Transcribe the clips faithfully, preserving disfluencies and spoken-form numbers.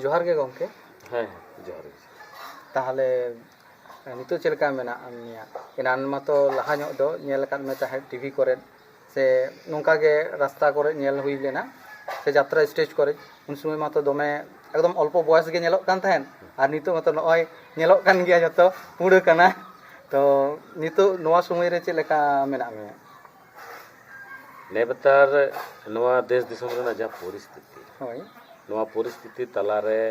ᱡᱚᱦᱟᱨ ᱜᱮ ᱜᱚᱢᱠᱮ᱾ ᱦᱮᱸ ᱦᱮᱸ, ᱡᱚᱦᱟᱨ ᱜᱮ᱾ ᱛᱟᱦᱚᱞᱮ ᱱᱤᱛᱚᱜ ᱪᱮᱫ ᱞᱮᱠᱟ ᱢᱮᱱᱟᱜ ᱢᱮᱭᱟ? ᱮᱱᱟᱱ ᱢᱟᱛᱚ ᱞᱟᱦᱟ ᱧᱚᱜ ᱫᱚ ᱧᱮᱞ ᱟᱠᱟᱫ ᱢᱮ ᱛᱟᱦᱮᱸᱫ ᱴᱤᱵᱷᱤ ᱠᱚᱨᱮ ᱥᱮ ᱱᱚᱝᱠᱟ ᱜᱮ ᱨᱟᱥᱛᱟ ᱠᱚᱨᱮ ᱧᱮᱞ ᱦᱩᱭ ᱞᱮᱱᱟ ᱥᱮ ᱡᱟᱛᱨᱟ ᱥᱴᱮᱡᱽ ᱠᱚᱨᱮ, ᱩᱱ ᱥᱚᱢᱚᱭ ᱢᱟᱛᱚ ᱫᱚᱢᱮ ᱮᱠᱫᱚᱢ ᱚᱞᱯᱚ ᱵᱚᱭᱚᱥ ᱜᱮ ᱧᱮᱞᱚᱜ ᱠᱟᱱ ᱛᱟᱦᱮᱸᱫ, ᱟᱨ ᱱᱤᱛᱚᱜ ᱢᱟᱛᱚ ᱱᱚᱜᱼᱚᱭ ᱧᱮᱞᱚᱜ ᱠᱟᱱ ᱜᱮᱭᱟ ᱡᱚᱛᱚ ᱯᱩᱲᱟᱹ ᱠᱟᱱᱟ᱾ ᱛᱚ ᱱᱤᱛᱚᱜ ᱱᱚᱣᱟ ᱥᱚᱢᱚᱭ ᱨᱮ ᱪᱮᱫ ᱞᱮᱠᱟ ᱢᱮᱱᱟᱜ ᱢᱮᱭᱟ? ᱱᱮᱵᱮᱛᱟᱨ ᱱᱚᱣᱟ ᱫᱮᱥ ᱫᱤᱥᱚᱢ ᱨᱮᱱᱟᱜ ᱡᱟᱦᱟᱸ ᱯᱚᱨᱤᱥᱛᱷᱤᱛᱤ, ᱦᱳᱭ᱾ ᱱᱚᱣᱟ ᱯᱚᱨᱤᱥᱛᱷᱤᱛᱤ ᱛᱟᱞᱟᱨᱮ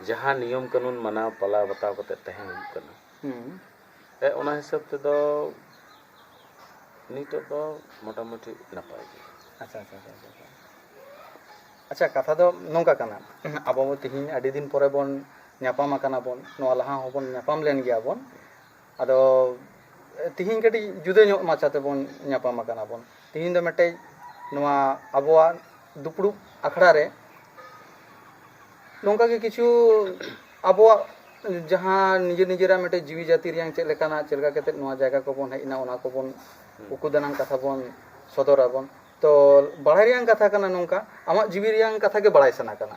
ᱡᱟᱦᱟᱸ ᱱᱤᱭᱚᱢ ᱠᱟᱹᱱᱩᱱ ᱢᱟᱱᱟᱣ ᱯᱟᱞᱟᱣ ᱵᱟᱛᱟᱣ ᱠᱟᱛᱮ ᱛᱟᱦᱮᱸ ᱦᱩᱭᱩᱜ ᱠᱟᱱᱟ, ᱦᱩᱸ᱾ ᱮ, ᱚᱱᱟ ᱦᱤᱥᱟᱹᱵ ᱛᱮᱫᱚ ᱱᱤᱛᱚᱜ ᱫᱚ ᱢᱚᱴᱟᱢᱩᱴᱤ ᱱᱟᱯᱟᱭ ᱜᱮ᱾ ᱟᱪᱪᱷᱟ ᱟᱪᱪᱷᱟ ᱟᱪᱪᱷᱟ ᱟᱪᱪᱷᱟ᱾ ᱟᱪᱪᱷᱟ, ᱠᱟᱛᱷᱟ ᱫᱚ ᱱᱚᱝᱠᱟ ᱠᱟᱱᱟ, ᱟᱵᱚ ᱛᱤᱦᱤᱧ ᱟᱹᱰᱤ ᱫᱤᱱ ᱯᱚᱨᱮ ᱵᱚᱱ ᱧᱟᱯᱟᱢ ᱟᱠᱟᱱᱟ ᱵᱚᱱ, ᱱᱚᱣᱟ ᱞᱟᱦᱟ ᱦᱚᱸᱵᱚᱱ ᱧᱟᱯᱟᱢ ᱞᱮᱱ ᱜᱮᱭᱟ ᱵᱚᱱ᱾ ᱟᱫᱚ ᱛᱤᱦᱤᱧ ᱠᱟᱹᱴᱤᱡ ᱡᱩᱫᱟᱹ ᱧᱚᱜ ᱢᱟᱪᱷᱟ ᱛᱮᱵᱚᱱ ᱧᱟᱯᱟᱢ ᱟᱠᱟᱱᱟ ᱵᱚᱱ᱾ ᱛᱤᱦᱤᱧ ᱫᱚ ᱢᱤᱫᱴᱮᱡ ᱱᱚᱣᱟ ᱟᱵᱚᱣᱟᱜ ᱫᱩᱯᱲᱩᱵ ᱟᱠᱷᱲᱟ ᱨᱮ ᱱᱚᱝᱠᱟ ᱜᱮ ᱠᱤᱪᱷᱩ ᱟᱵᱚᱣᱟᱜ ᱡᱟᱦᱟᱸ ᱱᱤᱡᱮ ᱱᱤᱡᱮᱨᱟᱜ ᱢᱤᱫᱴᱮᱡ ᱡᱤᱣᱤ ᱡᱟᱹᱛᱤ ᱨᱮᱭᱟᱝ ᱪᱮᱫ ᱞᱮᱠᱟᱱᱟ, ᱪᱮᱫ ᱞᱮᱠᱟ ᱠᱟᱛᱮ ᱱᱚᱣᱟ ᱡᱟᱭᱜᱟ ᱠᱚᱵᱚᱱ ᱦᱮᱡ ᱮᱱᱟ, ᱚᱱᱟ ᱠᱚᱵᱚᱱ ᱩᱠᱩ ᱫᱟᱱᱟᱝ ᱠᱟᱛᱷᱟ ᱵᱚᱱ ᱥᱚᱫᱚᱨᱟᱵᱚᱱ᱾ ᱛᱚ ᱵᱟᱲᱟᱭ ᱨᱮᱭᱟᱝ ᱠᱟᱛᱷᱟ ᱠᱟᱱᱟ ᱱᱚᱝᱠᱟ, ᱟᱢᱟᱜ ᱡᱤᱣᱤ ᱨᱮᱭᱟᱝ ᱠᱟᱛᱷᱟ ᱜᱮ ᱵᱟᱲᱟᱭ ᱥᱟᱱᱟ ᱠᱟᱱᱟ᱾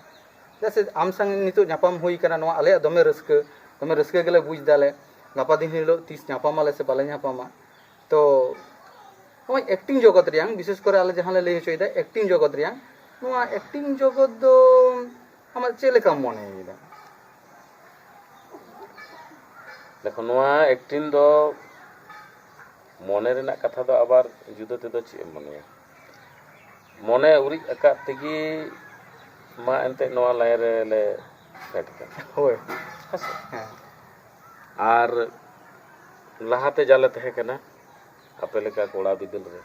ᱪᱮᱫᱟᱜ ᱥᱮ ᱟᱢ ᱥᱟᱝ ᱱᱤᱛᱚᱜ ᱧᱟᱯᱟᱢ ᱦᱩᱭ ᱠᱟᱱᱟ, ᱱᱚᱣᱟ ᱟᱞᱮᱭᱟᱜ ᱫᱚᱢᱮ ᱨᱟᱹᱥᱠᱟᱹ, ᱫᱚᱢᱮ ᱨᱟᱹᱥᱠᱟᱹ ᱜᱮᱞᱮ ᱵᱩᱡᱽ ᱫᱟᱞᱮ᱾ ᱜᱟᱯᱟ ᱫᱤᱱ ᱦᱤᱞᱳᱜ ᱛᱤᱥ ᱧᱟᱯᱟᱢ ᱟᱞᱮ ᱥᱮ ᱵᱟᱞᱮ ᱧᱟᱯᱟᱢᱟ᱾ ᱛᱚ ᱱᱚᱜᱼᱚᱭ ᱮᱠᱴᱤᱝ ᱡᱚᱜᱚᱛ ᱨᱮᱭᱟᱝ, ᱵᱤᱥᱮᱥ ᱠᱚᱨᱮ ᱟᱞᱮ ᱡᱟᱦᱟᱸ ᱞᱮ ᱞᱟᱹᱭ ᱦᱚᱪᱚᱭᱮᱫᱟ ᱮᱠᱴᱤᱝ ᱡᱚᱜᱚᱛ ᱨᱮᱭᱟᱝ, ᱱᱚᱣᱟ ᱮᱠᱴᱤᱝ ᱡᱚᱜᱚᱛ ᱫᱚ ᱟᱢᱟᱜ ᱪᱮᱫ ᱞᱮᱠᱟᱢ ᱢᱚᱱᱮᱭᱮᱫᱟ? ᱫᱮᱠᱷᱚ, ᱱᱚᱣᱟ ᱮᱠᱴᱤᱝ ᱫᱚ ᱢᱚᱱᱮ ᱨᱮᱱᱟᱜ ᱠᱟᱛᱷᱟ ᱫᱚ ᱟᱵᱟᱨ ᱡᱩᱫᱟᱹ ᱛᱮᱫᱚ ᱪᱮᱫ ᱮᱢ ᱢᱚᱱᱮᱭᱟ? ᱢᱚᱱᱮ ᱩᱨᱤᱡ ᱟᱠᱟᱫ ᱛᱮᱜᱮ ᱢᱟ ᱮᱱᱛᱮᱫ ᱱᱚᱣᱟ ᱞᱟᱭᱤᱱ ᱨᱮᱞᱮ ᱯᱷᱮᱰ ᱠᱟᱱᱟ᱾ ᱦᱳᱭ᱾ ᱦᱮᱸ ᱥᱮ? ᱦᱮᱸ᱾ ᱟᱨ ᱞᱟᱦᱟᱛᱮ ᱡᱟᱞᱮ ᱛᱟᱦᱮᱸ ᱠᱟᱱᱟ ᱟᱯᱮ ᱞᱮᱠᱟ ᱠᱚᱲᱟ ᱵᱤᱫᱟᱹᱞ ᱨᱮ,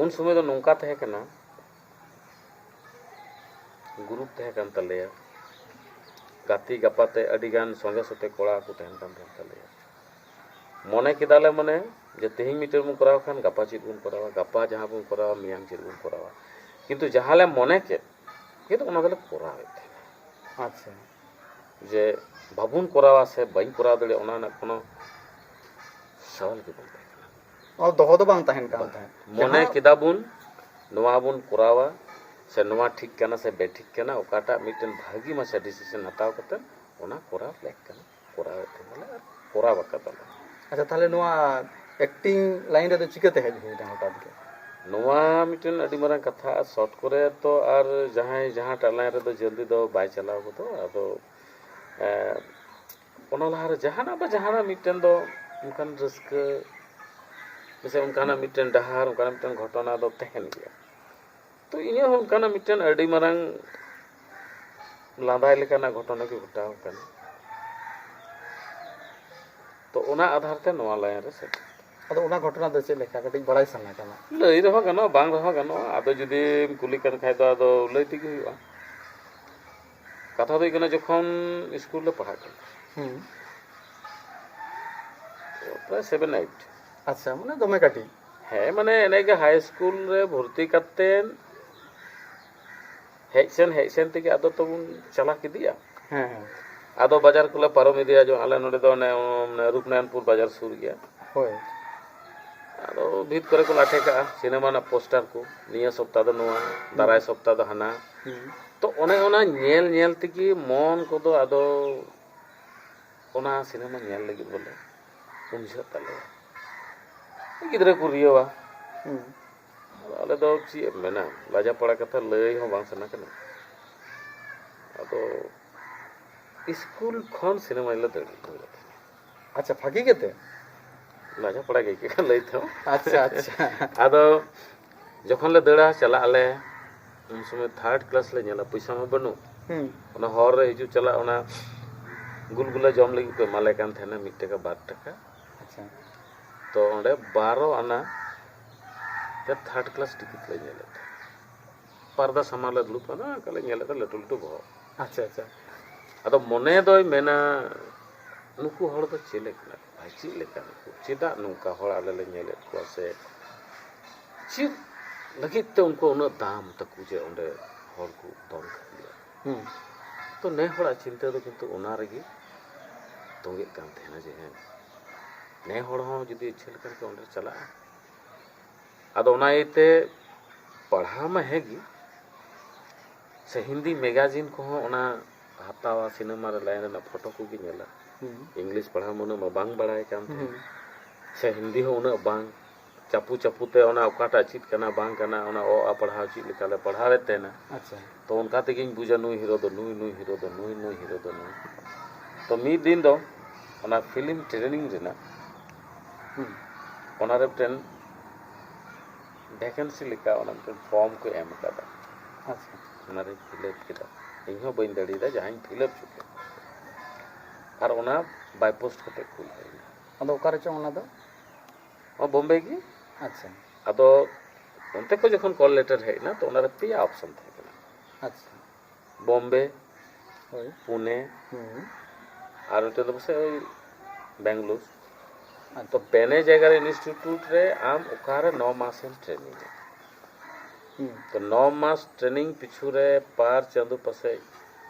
ᱩᱱ ᱥᱚᱢᱚᱭ ᱫᱚ ᱱᱚᱝᱠᱟ ᱛᱟᱦᱮᱸ ᱠᱟᱱᱟ, ᱜᱨᱩᱯ ᱛᱟᱦᱮᱸ ᱠᱟᱱ ᱛᱟᱞᱮᱭᱟ, ᱜᱟᱛᱮ ᱜᱟᱯᱟᱛᱮ ᱟᱹᱰᱤᱜᱟᱱ ᱥᱚᱸᱜᱮ ᱥᱟᱛᱮ ᱠᱚᱲᱟ ᱠᱚ ᱛᱟᱦᱮᱱ ᱠᱟᱱ ᱛᱟᱦᱮᱸ ᱛᱟᱞᱮᱭᱟ᱾ ᱢᱚᱱᱮ ᱠᱮᱫᱟᱞᱮ ᱢᱟᱱᱮ ᱡᱮ ᱛᱮᱦᱮᱧ ᱢᱤᱫᱴᱮᱱ ᱵᱚᱱ ᱠᱚᱨᱟᱣ ᱠᱷᱟᱱ ᱜᱟᱯᱟ ᱪᱮᱫ ᱵᱚᱱ ᱠᱚᱨᱟᱣᱟ, ᱜᱟᱯᱟ ᱡᱟᱦᱟᱸ ᱵᱚᱱ ᱠᱚᱨᱟᱣᱟ ᱢᱮᱭᱟᱝ ᱪᱮᱫ ᱵᱚᱱ ᱠᱚᱨᱟᱣᱟ, ᱠᱤᱱᱛᱩ ᱡᱟᱦᱟᱸ ᱞᱮ ᱢᱚᱱᱮ ᱠᱮᱫ ᱠᱤᱱᱛᱩ ᱚᱱᱟ ᱫᱚᱞᱮ ᱠᱚᱨᱟᱣᱮᱫ ᱛᱟᱦᱮᱸᱱᱟ᱾ ᱟᱪᱪᱷᱟ᱾ ᱡᱮ ᱵᱟᱵᱚᱱ ᱠᱚᱨᱟᱣᱟ ᱥᱮ ᱵᱟᱹᱧ ᱠᱚᱨᱟᱣ ᱫᱟᱲᱮᱭᱟᱜᱼᱟ, ᱚᱱᱟ ᱨᱮᱱᱟᱜ ᱠᱳᱱᱳ ᱥᱟᱣᱟᱞ ᱜᱮ ᱵᱟᱝ ᱛᱟᱦᱮᱸ ᱠᱟᱱᱟ᱾ ᱚ, ᱫᱚᱦᱚ ᱫᱚ ᱵᱟᱝ ᱛᱟᱦᱮᱱ ᱠᱟᱱ ᱛᱟᱦᱮᱸᱫ᱾ ᱢᱚᱱᱮ ᱠᱮᱫᱟ ᱵᱚᱱ ᱱᱚᱣᱟ ᱵᱚᱱ ᱠᱚᱨᱟᱣᱟ, ᱥᱮ ᱱᱚᱣᱟ ᱴᱷᱤᱠ ᱠᱟᱱᱟ ᱥᱮ ᱵᱮᱴᱷᱤᱠ ᱠᱟᱱᱟ, ᱚᱠᱟᱴᱟᱜ ᱢᱤᱫᱴᱮᱱ ᱵᱷᱟᱹᱜᱤ ᱢᱟᱪᱷᱟ ᱰᱤᱥᱤᱥᱚᱱ ᱦᱟᱛᱟᱣ ᱠᱟᱛᱮ ᱚᱱᱟ ᱠᱚᱨᱟᱣ ᱞᱮᱠ ᱠᱟᱱᱟ, ᱠᱚᱨᱟᱣᱮᱫ ᱛᱟᱦᱮᱱᱟᱞᱮ ᱟᱨ ᱠᱚᱨᱟᱣ ᱟᱠᱟᱫᱟᱞᱮ᱾ ᱟᱪᱪᱷᱟ, ᱛᱟᱦᱚᱞᱮ ᱱᱚᱣᱟ ᱮᱠᱴᱤᱝ ᱞᱟᱭᱤᱱ ᱨᱮᱫᱚ ᱪᱤᱠᱟᱹᱛᱮ ᱦᱮᱡ ᱦᱩᱭ ᱮᱱᱟ ᱦᱚᱴᱟᱛ ᱜᱮ? ᱱᱚᱣᱟ ᱢᱤᱫᱴᱮᱱ ᱟᱹᱰᱤ ᱢᱟᱨᱟᱝ ᱠᱟᱛᱷᱟ, ᱟᱨ ᱥᱚᱨᱴ ᱠᱚᱨᱮ ᱛᱚ ᱟᱨ ᱡᱟᱦᱟᱸᱭ ᱡᱟᱦᱟᱸᱴᱟᱜ ᱞᱟᱭᱤᱱ ᱨᱮᱫᱚ ᱡᱚᱞᱫᱤ ᱫᱚ ᱵᱟᱭ ᱪᱟᱞᱟᱣ ᱜᱚᱫᱚᱜ᱾ ᱟᱫᱚ ᱮᱸ, ᱚᱱᱟ ᱞᱟᱦᱟᱨᱮ ᱡᱟᱦᱟᱱᱟᱜ ᱵᱟ ᱡᱟᱦᱟᱱᱟᱜ ᱢᱤᱫᱴᱮᱱ ᱫᱚ ᱚᱱᱠᱟᱱ ᱨᱟᱹᱥᱠᱟᱹ ᱥᱮ ᱚᱱᱠᱟᱱᱟᱜ ᱢᱤᱫᱴᱮᱱ ᱰᱟᱦᱟᱨ, ᱚᱱᱠᱟᱱᱟᱜ ᱢᱤᱫᱴᱮᱱ ᱜᱷᱚᱴᱚᱱᱟ ᱫᱚ ᱛᱟᱦᱮᱱ ᱜᱮᱭᱟ᱾ ᱛᱚ ᱤᱧᱟᱹᱜ ᱦᱚᱸ ᱚᱱᱠᱟᱱᱟᱜ ᱢᱤᱫᱴᱮᱱ ᱟᱹᱰᱤ ᱢᱟᱨᱟᱝ ᱞᱟᱸᱫᱟᱭ ᱞᱮᱠᱟᱱᱟᱜ ᱜᱷᱚᱴᱚᱱᱟ ᱜᱮ ᱜᱷᱚᱴᱟᱣ ᱟᱠᱟᱱᱟ᱾ ᱛᱚ ᱚᱱᱟ ᱟᱫᱷᱟᱨ ᱛᱮ ᱱᱚᱣᱟ ᱞᱟᱭᱤᱱ ᱨᱮ ᱥᱮᱴᱮᱨ᱾ ᱟᱫᱚ ᱚᱱᱟ ᱜᱷᱚᱴᱚᱱᱟ ᱫᱚ ᱪᱮᱫ ᱞᱮᱠᱟ, ᱠᱟᱹᱴᱤᱡ ᱵᱟᱲᱟᱭ ᱥᱟᱱᱟ ᱠᱟᱱᱟ? ᱞᱟᱹᱭ ᱨᱮᱦᱚᱸ ᱜᱟᱱᱚᱜᱼᱟ, ᱵᱟᱝ ᱨᱮᱦᱚᱸ ᱜᱟᱱᱚᱜᱼᱟ, ᱟᱫᱚ ᱡᱩᱫᱤᱢ ᱠᱩᱞᱤ ᱠᱟᱱ ᱠᱷᱟᱡ ᱫᱚ ᱟᱫᱚ ᱞᱟᱹᱭ ᱛᱮᱜᱮ ᱦᱩᱭᱩᱜᱼᱟ᱾ ᱠᱟᱛᱷᱟ ᱫᱚ ᱦᱩᱭᱩᱜ ᱠᱟᱱᱟ, ᱡᱚᱠᱷᱚᱱ ᱥᱠᱩᱞ ᱞᱮ ᱯᱟᱲᱦᱟᱜ ᱠᱟᱱᱟ, ᱦᱩᱸ᱾ ᱯᱨᱟᱭ ᱥᱮᱵᱷᱮᱱ ᱮᱭᱤᱴ᱾ ᱟᱪᱪᱷᱟ, ᱢᱟᱱᱮ ᱫᱚᱢᱮ ᱠᱟᱹᱴᱤᱡ᱾ ᱦᱮᱸ, ᱢᱟᱱᱮ ᱮᱱᱮ ᱜᱮ ᱦᱟᱭ ᱥᱠᱩᱞ ᱨᱮ ᱵᱷᱚᱨᱛᱤ ᱠᱟᱛᱮᱫ ᱦᱮᱡ ᱥᱮᱱ, ᱦᱮᱡ ᱥᱮᱱ ᱛᱮᱜᱮ ᱟᱫᱚ ᱛᱚᱵᱚᱱ ᱪᱟᱞᱟᱜ ᱤᱫᱤᱜᱼᱟ᱾ ᱦᱮᱸ, ᱦᱮᱸ᱾ ᱟᱫᱚ ᱵᱟᱡᱟᱨ ᱠᱚᱞᱮ ᱯᱟᱨᱚᱢ ᱤᱫᱤᱭᱟ, ᱡᱮ ᱟᱞᱮ ᱱᱚᱰᱮ ᱫᱚ ᱚᱱᱮ, ᱚᱱᱮ ᱨᱩᱯᱱᱟᱨᱟᱭᱚᱱᱯᱩᱨ ᱵᱟᱡᱟᱨ ᱥᱩᱨ ᱜᱮᱭᱟ᱾ ᱦᱳᱭ᱾ ᱟᱫᱚ ᱵᱷᱤᱛ ᱠᱚᱨᱮ ᱠᱚ ᱞᱟᱴᱷᱮ ᱠᱟᱜᱼᱟ ᱥᱤᱱᱮᱢᱟ ᱨᱮᱱᱟᱜ ᱯᱳᱥᱴᱟᱨ ᱠᱚ, ᱱᱤᱭᱟᱹ ᱥᱚᱯᱛᱟ ᱫᱚ ᱱᱚᱣᱟ, ᱦᱩᱸ᱾ ᱫᱟᱨᱟᱭ ᱥᱚᱯᱛᱟ ᱫᱚ ᱦᱟᱱᱟ᱾ ᱦᱩᱸ᱾ ᱛᱚ ᱚᱱᱮ ᱚᱱᱟ ᱧᱮᱞ ᱧᱮᱞ ᱛᱮᱜᱮ ᱢᱚᱱ ᱠᱚᱫᱚ ᱟᱫᱚ ᱚᱱᱟ ᱥᱤᱱᱮᱢᱟ ᱧᱮᱞ ᱞᱟᱹᱜᱤᱫ ᱵᱚᱞᱮ ᱩᱱ ᱡᱚᱦᱚᱜ ᱛᱟᱞᱮᱭᱟ᱾ ᱜᱤᱫᱽᱨᱟᱹ ᱠᱚ ᱨᱤᱭᱟᱹᱣᱟ᱾ ᱦᱩᱸ᱾ ᱟᱫᱚ ᱟᱞᱮ ᱫᱚ ᱪᱮᱫ ᱮᱢ ᱢᱮᱱᱟ, ᱞᱟᱡᱟ ᱯᱟᱲᱟ ᱠᱟᱛᱷᱟ ᱞᱟᱹᱭ ᱦᱚᱸ ᱵᱟᱝ ᱥᱟᱱᱟ ᱠᱟᱱᱟ᱾ ᱟᱫᱚ ᱥᱠᱩᱞ ᱠᱷᱚᱱ ᱥᱤᱱᱮᱢᱟ ᱧᱮᱞ ᱞᱮ ᱫᱟᱹᱲ ᱟᱹᱜᱩ ᱞᱮᱫᱟ᱾ ᱟᱪᱪᱷᱟ, ᱵᱷᱟᱹᱜᱤ ᱜᱮᱛᱮ? ᱞᱟᱡᱟ ᱯᱟᱲᱟ ᱜᱮ ᱟᱹᱭᱠᱟᱹᱜ ᱠᱟᱱᱟ ᱞᱟᱹᱭ ᱛᱮᱦᱚᱸ᱾ ᱟᱪᱪᱷᱟ, ᱟᱪᱪᱷᱟ᱾ ᱟᱫᱚ ᱡᱚᱠᱷᱚᱱ ᱞᱮ ᱫᱟᱹᱲᱟ, ᱪᱟᱞᱟᱜ ᱟᱞᱮ, ᱩᱱ ᱥᱚᱢᱚᱭ ᱛᱷᱟᱨᱰ ᱠᱞᱟᱥ ᱞᱮ ᱧᱮᱞᱟ, ᱯᱚᱭᱥᱟ ᱢᱟ ᱵᱟᱹᱱᱩᱜ᱾ ᱦᱩᱸ᱾ ᱚᱱᱟ ᱦᱚᱨ ᱨᱮ ᱦᱤᱡᱩᱜ ᱪᱟᱞᱟᱜ, ᱚᱱᱟ ᱜᱩᱞᱜᱩᱞᱟ ᱡᱚᱢ ᱞᱟᱹᱜᱤᱫ ᱠᱚ ᱮᱢᱟᱞᱮ ᱠᱟᱱ ᱛᱟᱦᱮᱱᱟ, ᱢᱤᱫ ᱴᱟᱠᱟ, ᱵᱟᱨ ᱴᱟᱠᱟ᱾ ᱟᱪᱪᱷᱟ᱾ ᱛᱚ ᱚᱸᱰᱮ ᱵᱟᱨᱚ ᱟᱱᱟ ᱛᱮ ᱛᱷᱟᱨᱰ ᱠᱞᱟᱥ ᱴᱤᱠᱤᱴ ᱞᱮ ᱧᱮᱞᱮᱫ ᱛᱟᱦᱮᱱᱟ᱾ ᱯᱟᱨᱫᱟ ᱥᱟᱢᱟᱝ ᱞᱮ ᱫᱩᱲᱩᱵ ᱠᱟᱱᱟ, ᱚᱱᱠᱟ ᱞᱮ ᱧᱮᱞᱮᱫ ᱛᱟᱦᱮᱱᱟ, ᱞᱟᱹᱴᱩ ᱞᱟᱹᱴᱩ ᱵᱚᱦᱚᱜ᱾ ᱟᱪᱪᱷᱟ, ᱟᱪᱪᱷᱟ᱾ ᱟᱫᱚ ᱢᱚᱱᱮ ᱫᱚᱭ ᱢᱮᱱᱟ, ᱱᱩᱠᱩ ᱦᱚᱲ ᱫᱚ ᱪᱮᱫ ᱞᱮᱠᱟᱱᱟ ᱠᱚ ᱵᱷᱟᱭ, ᱪᱮᱫ ᱞᱮᱠᱟᱱᱟ ᱠᱚ, ᱪᱮᱫᱟᱜ ᱱᱚᱝᱠᱟ ᱦᱚᱲ ᱟᱞᱮ ᱞᱮ ᱧᱮᱞᱮᱫ ᱠᱚᱣᱟ, ᱥᱮ ᱪᱮᱫ ᱞᱟᱹᱜᱤᱫ ᱛᱮ ᱩᱱᱠᱩ ᱩᱱᱟᱹᱜ ᱫᱟᱢ ᱛᱟᱠᱚ ᱡᱮ ᱚᱸᱰᱮ ᱦᱚᱲ ᱠᱚ ᱫᱚᱱ ᱠᱷᱟᱹᱯᱟᱹᱨᱤᱜᱼᱟ? ᱦᱩᱸ᱾ ᱛᱚ ᱱᱮ ᱦᱚᱲᱟᱜ ᱪᱤᱱᱛᱟᱹ ᱫᱚ ᱠᱤᱱᱛᱩ ᱚᱱᱟ ᱨᱮᱜᱮ ᱛᱚᱸᱜᱮᱜ ᱠᱟᱱ ᱛᱟᱦᱮᱱᱟ ᱡᱮ, ᱦᱮᱸ, ᱱᱮ ᱦᱚᱲ ᱦᱚᱸ ᱡᱩᱫᱤ ᱤᱪᱪᱷᱟᱹ ᱞᱮᱠᱟᱱ ᱠᱚ ᱚᱸᱰᱮ ᱪᱟᱞᱟᱜᱼᱟ᱾ ᱟᱫᱚ ᱚᱱᱟ ᱤᱭᱟᱹᱛᱮ ᱯᱟᱲᱦᱟᱣ ᱢᱟ ᱦᱮᱸ ᱜᱮ, ᱥᱮ ᱦᱤᱱᱫᱤ ᱢᱮᱜᱟᱡᱤᱱ ᱠᱚᱦᱚᱸ ᱚᱱᱟ ᱦᱟᱛᱟᱣᱟ, ᱥᱤᱱᱮᱢᱟ ᱨᱮ ᱞᱟᱭᱤᱱ ᱨᱮᱱᱟᱜ ᱯᱷᱳᱴᱳ ᱠᱚᱜᱮ ᱧᱮᱞᱟ᱾ ᱦᱩᱸ᱾ ᱤᱝᱞᱤᱥ ᱯᱟᱲᱦᱟᱣ ᱢᱟ ᱩᱱᱟᱹᱜ ᱢᱟ ᱵᱟᱝ ᱵᱟᱲᱟᱭ ᱠᱟᱱ ᱛᱟᱦᱮᱸᱫ᱾ ᱦᱩᱸ᱾ ᱥᱮ ᱦᱤᱱᱫᱤ ᱦᱚᱸ ᱩᱱᱟᱹᱜ ᱵᱟᱝ, ᱪᱟᱯᱩ ᱪᱟᱯᱩ ᱛᱮ ᱚᱱᱟ ᱚᱠᱟᱴᱟᱜ ᱪᱮᱫ ᱠᱟᱱᱟ ᱵᱟᱝ ᱠᱟᱱᱟ, ᱚᱱᱟ ᱚ ᱟ ᱯᱟᱲᱦᱟᱣ ᱪᱮᱫ ᱞᱮᱠᱟ ᱞᱮ ᱯᱟᱲᱦᱟᱣᱮᱫ ᱛᱟᱦᱮᱱᱟ᱾ ᱟᱪᱪᱷᱟ᱾ ᱛᱚ ᱚᱱᱠᱟ ᱛᱮᱜᱮᱧ ᱵᱩᱡᱟ ᱱᱩᱭ ᱦᱤᱨᱳ ᱫᱚ ᱱᱩᱭ, ᱱᱩᱭ ᱦᱤᱨᱳ ᱫᱚ ᱱᱩᱭ, ᱱᱩᱭ ᱦᱤᱨᱳ ᱫᱚ ᱱᱩᱭ᱾ ᱛᱚ ᱢᱤᱫ ᱫᱤᱱ ᱫᱚ ᱚᱱᱟ ᱯᱷᱤᱞᱢ ᱴᱨᱮᱱᱤᱝ ᱨᱮᱱᱟᱜ ᱦᱩᱸ᱾ ᱚᱱᱟᱨᱮ ᱢᱤᱫᱴᱮᱱ ᱵᱷᱮᱠᱮᱱᱥᱤ ᱞᱮᱠᱟ ᱚᱱᱟ ᱢᱤᱫᱴᱮᱱ ᱯᱷᱚᱨᱢ ᱠᱚ ᱮᱢ ᱟᱠᱟᱫᱟ᱾ ᱟᱪᱪᱷᱟ᱾ ᱚᱱᱟᱨᱮᱧ ᱯᱷᱤᱞᱟᱯ ᱠᱮᱫᱟ᱾ ᱤᱧ ᱦᱚᱸ ᱵᱟᱹᱧ ᱫᱟᱲᱮᱭᱟᱫᱟ, ᱡᱟᱦᱟᱸᱧ ᱯᱷᱤᱞᱟᱯ ᱦᱚᱪᱚ ᱠᱮᱫ᱾ ᱟᱨ ᱚᱱᱟ ᱵᱟᱭ ᱯᱳᱥᱴ ᱠᱟᱛᱮ ᱠᱩᱞ ᱦᱩᱭᱱᱟ᱾ ᱟᱫᱚ ᱚᱠᱟ ᱨᱮᱪᱚᱝ ᱚᱱᱟ ᱫᱚ? ᱚ, ᱵᱳᱢᱵᱮ ᱜᱮ᱾ ᱟᱪᱪᱷᱟ᱾ ᱟᱫᱚ ᱚᱱᱛᱮ ᱠᱷᱚᱱ ᱡᱚᱠᱷᱚᱱ ᱠᱚᱞ ᱞᱮᱴᱟᱨ ᱦᱮᱡ ᱮᱱᱟ, ᱛᱚ ᱚᱱᱟᱨᱮ ᱯᱮᱭᱟ ᱚᱯᱥᱚᱱ ᱛᱟᱦᱮᱸ ᱠᱟᱱᱟ᱾ ᱟᱪᱪᱷᱟ᱾ ᱵᱳᱢᱵᱮ, ᱦᱳᱭ᱾ ᱯᱩᱱᱮ, ᱦᱩᱸ᱾ ᱟᱨ ᱢᱤᱫᱴᱮᱱ ᱫᱚ ᱯᱟᱥᱮᱡ ᱳᱭ ᱵᱮᱝᱜᱟᱞᱳᱨ᱾ ᱟᱪᱪᱷᱟ᱾ ᱛᱚ ᱯᱮᱱᱮ ᱡᱟᱭᱜᱟ ᱨᱮ ᱤᱱᱥᱴᱤᱴᱤᱭᱩᱴ ᱨᱮ ᱟᱢ ᱚᱠᱟᱨᱮ ᱱᱚ ᱢᱟᱥ ᱮᱢ ᱴᱨᱮᱱᱤᱝᱟ᱾ ᱦᱩᱸ᱾ ᱛᱚ ᱱᱚ ᱢᱟᱥ ᱴᱨᱮᱱᱤᱝ ᱯᱤᱪᱷᱩ ᱨᱮ ᱯᱟᱨ ᱪᱟᱸᱫᱳ ᱯᱟᱥᱮᱡ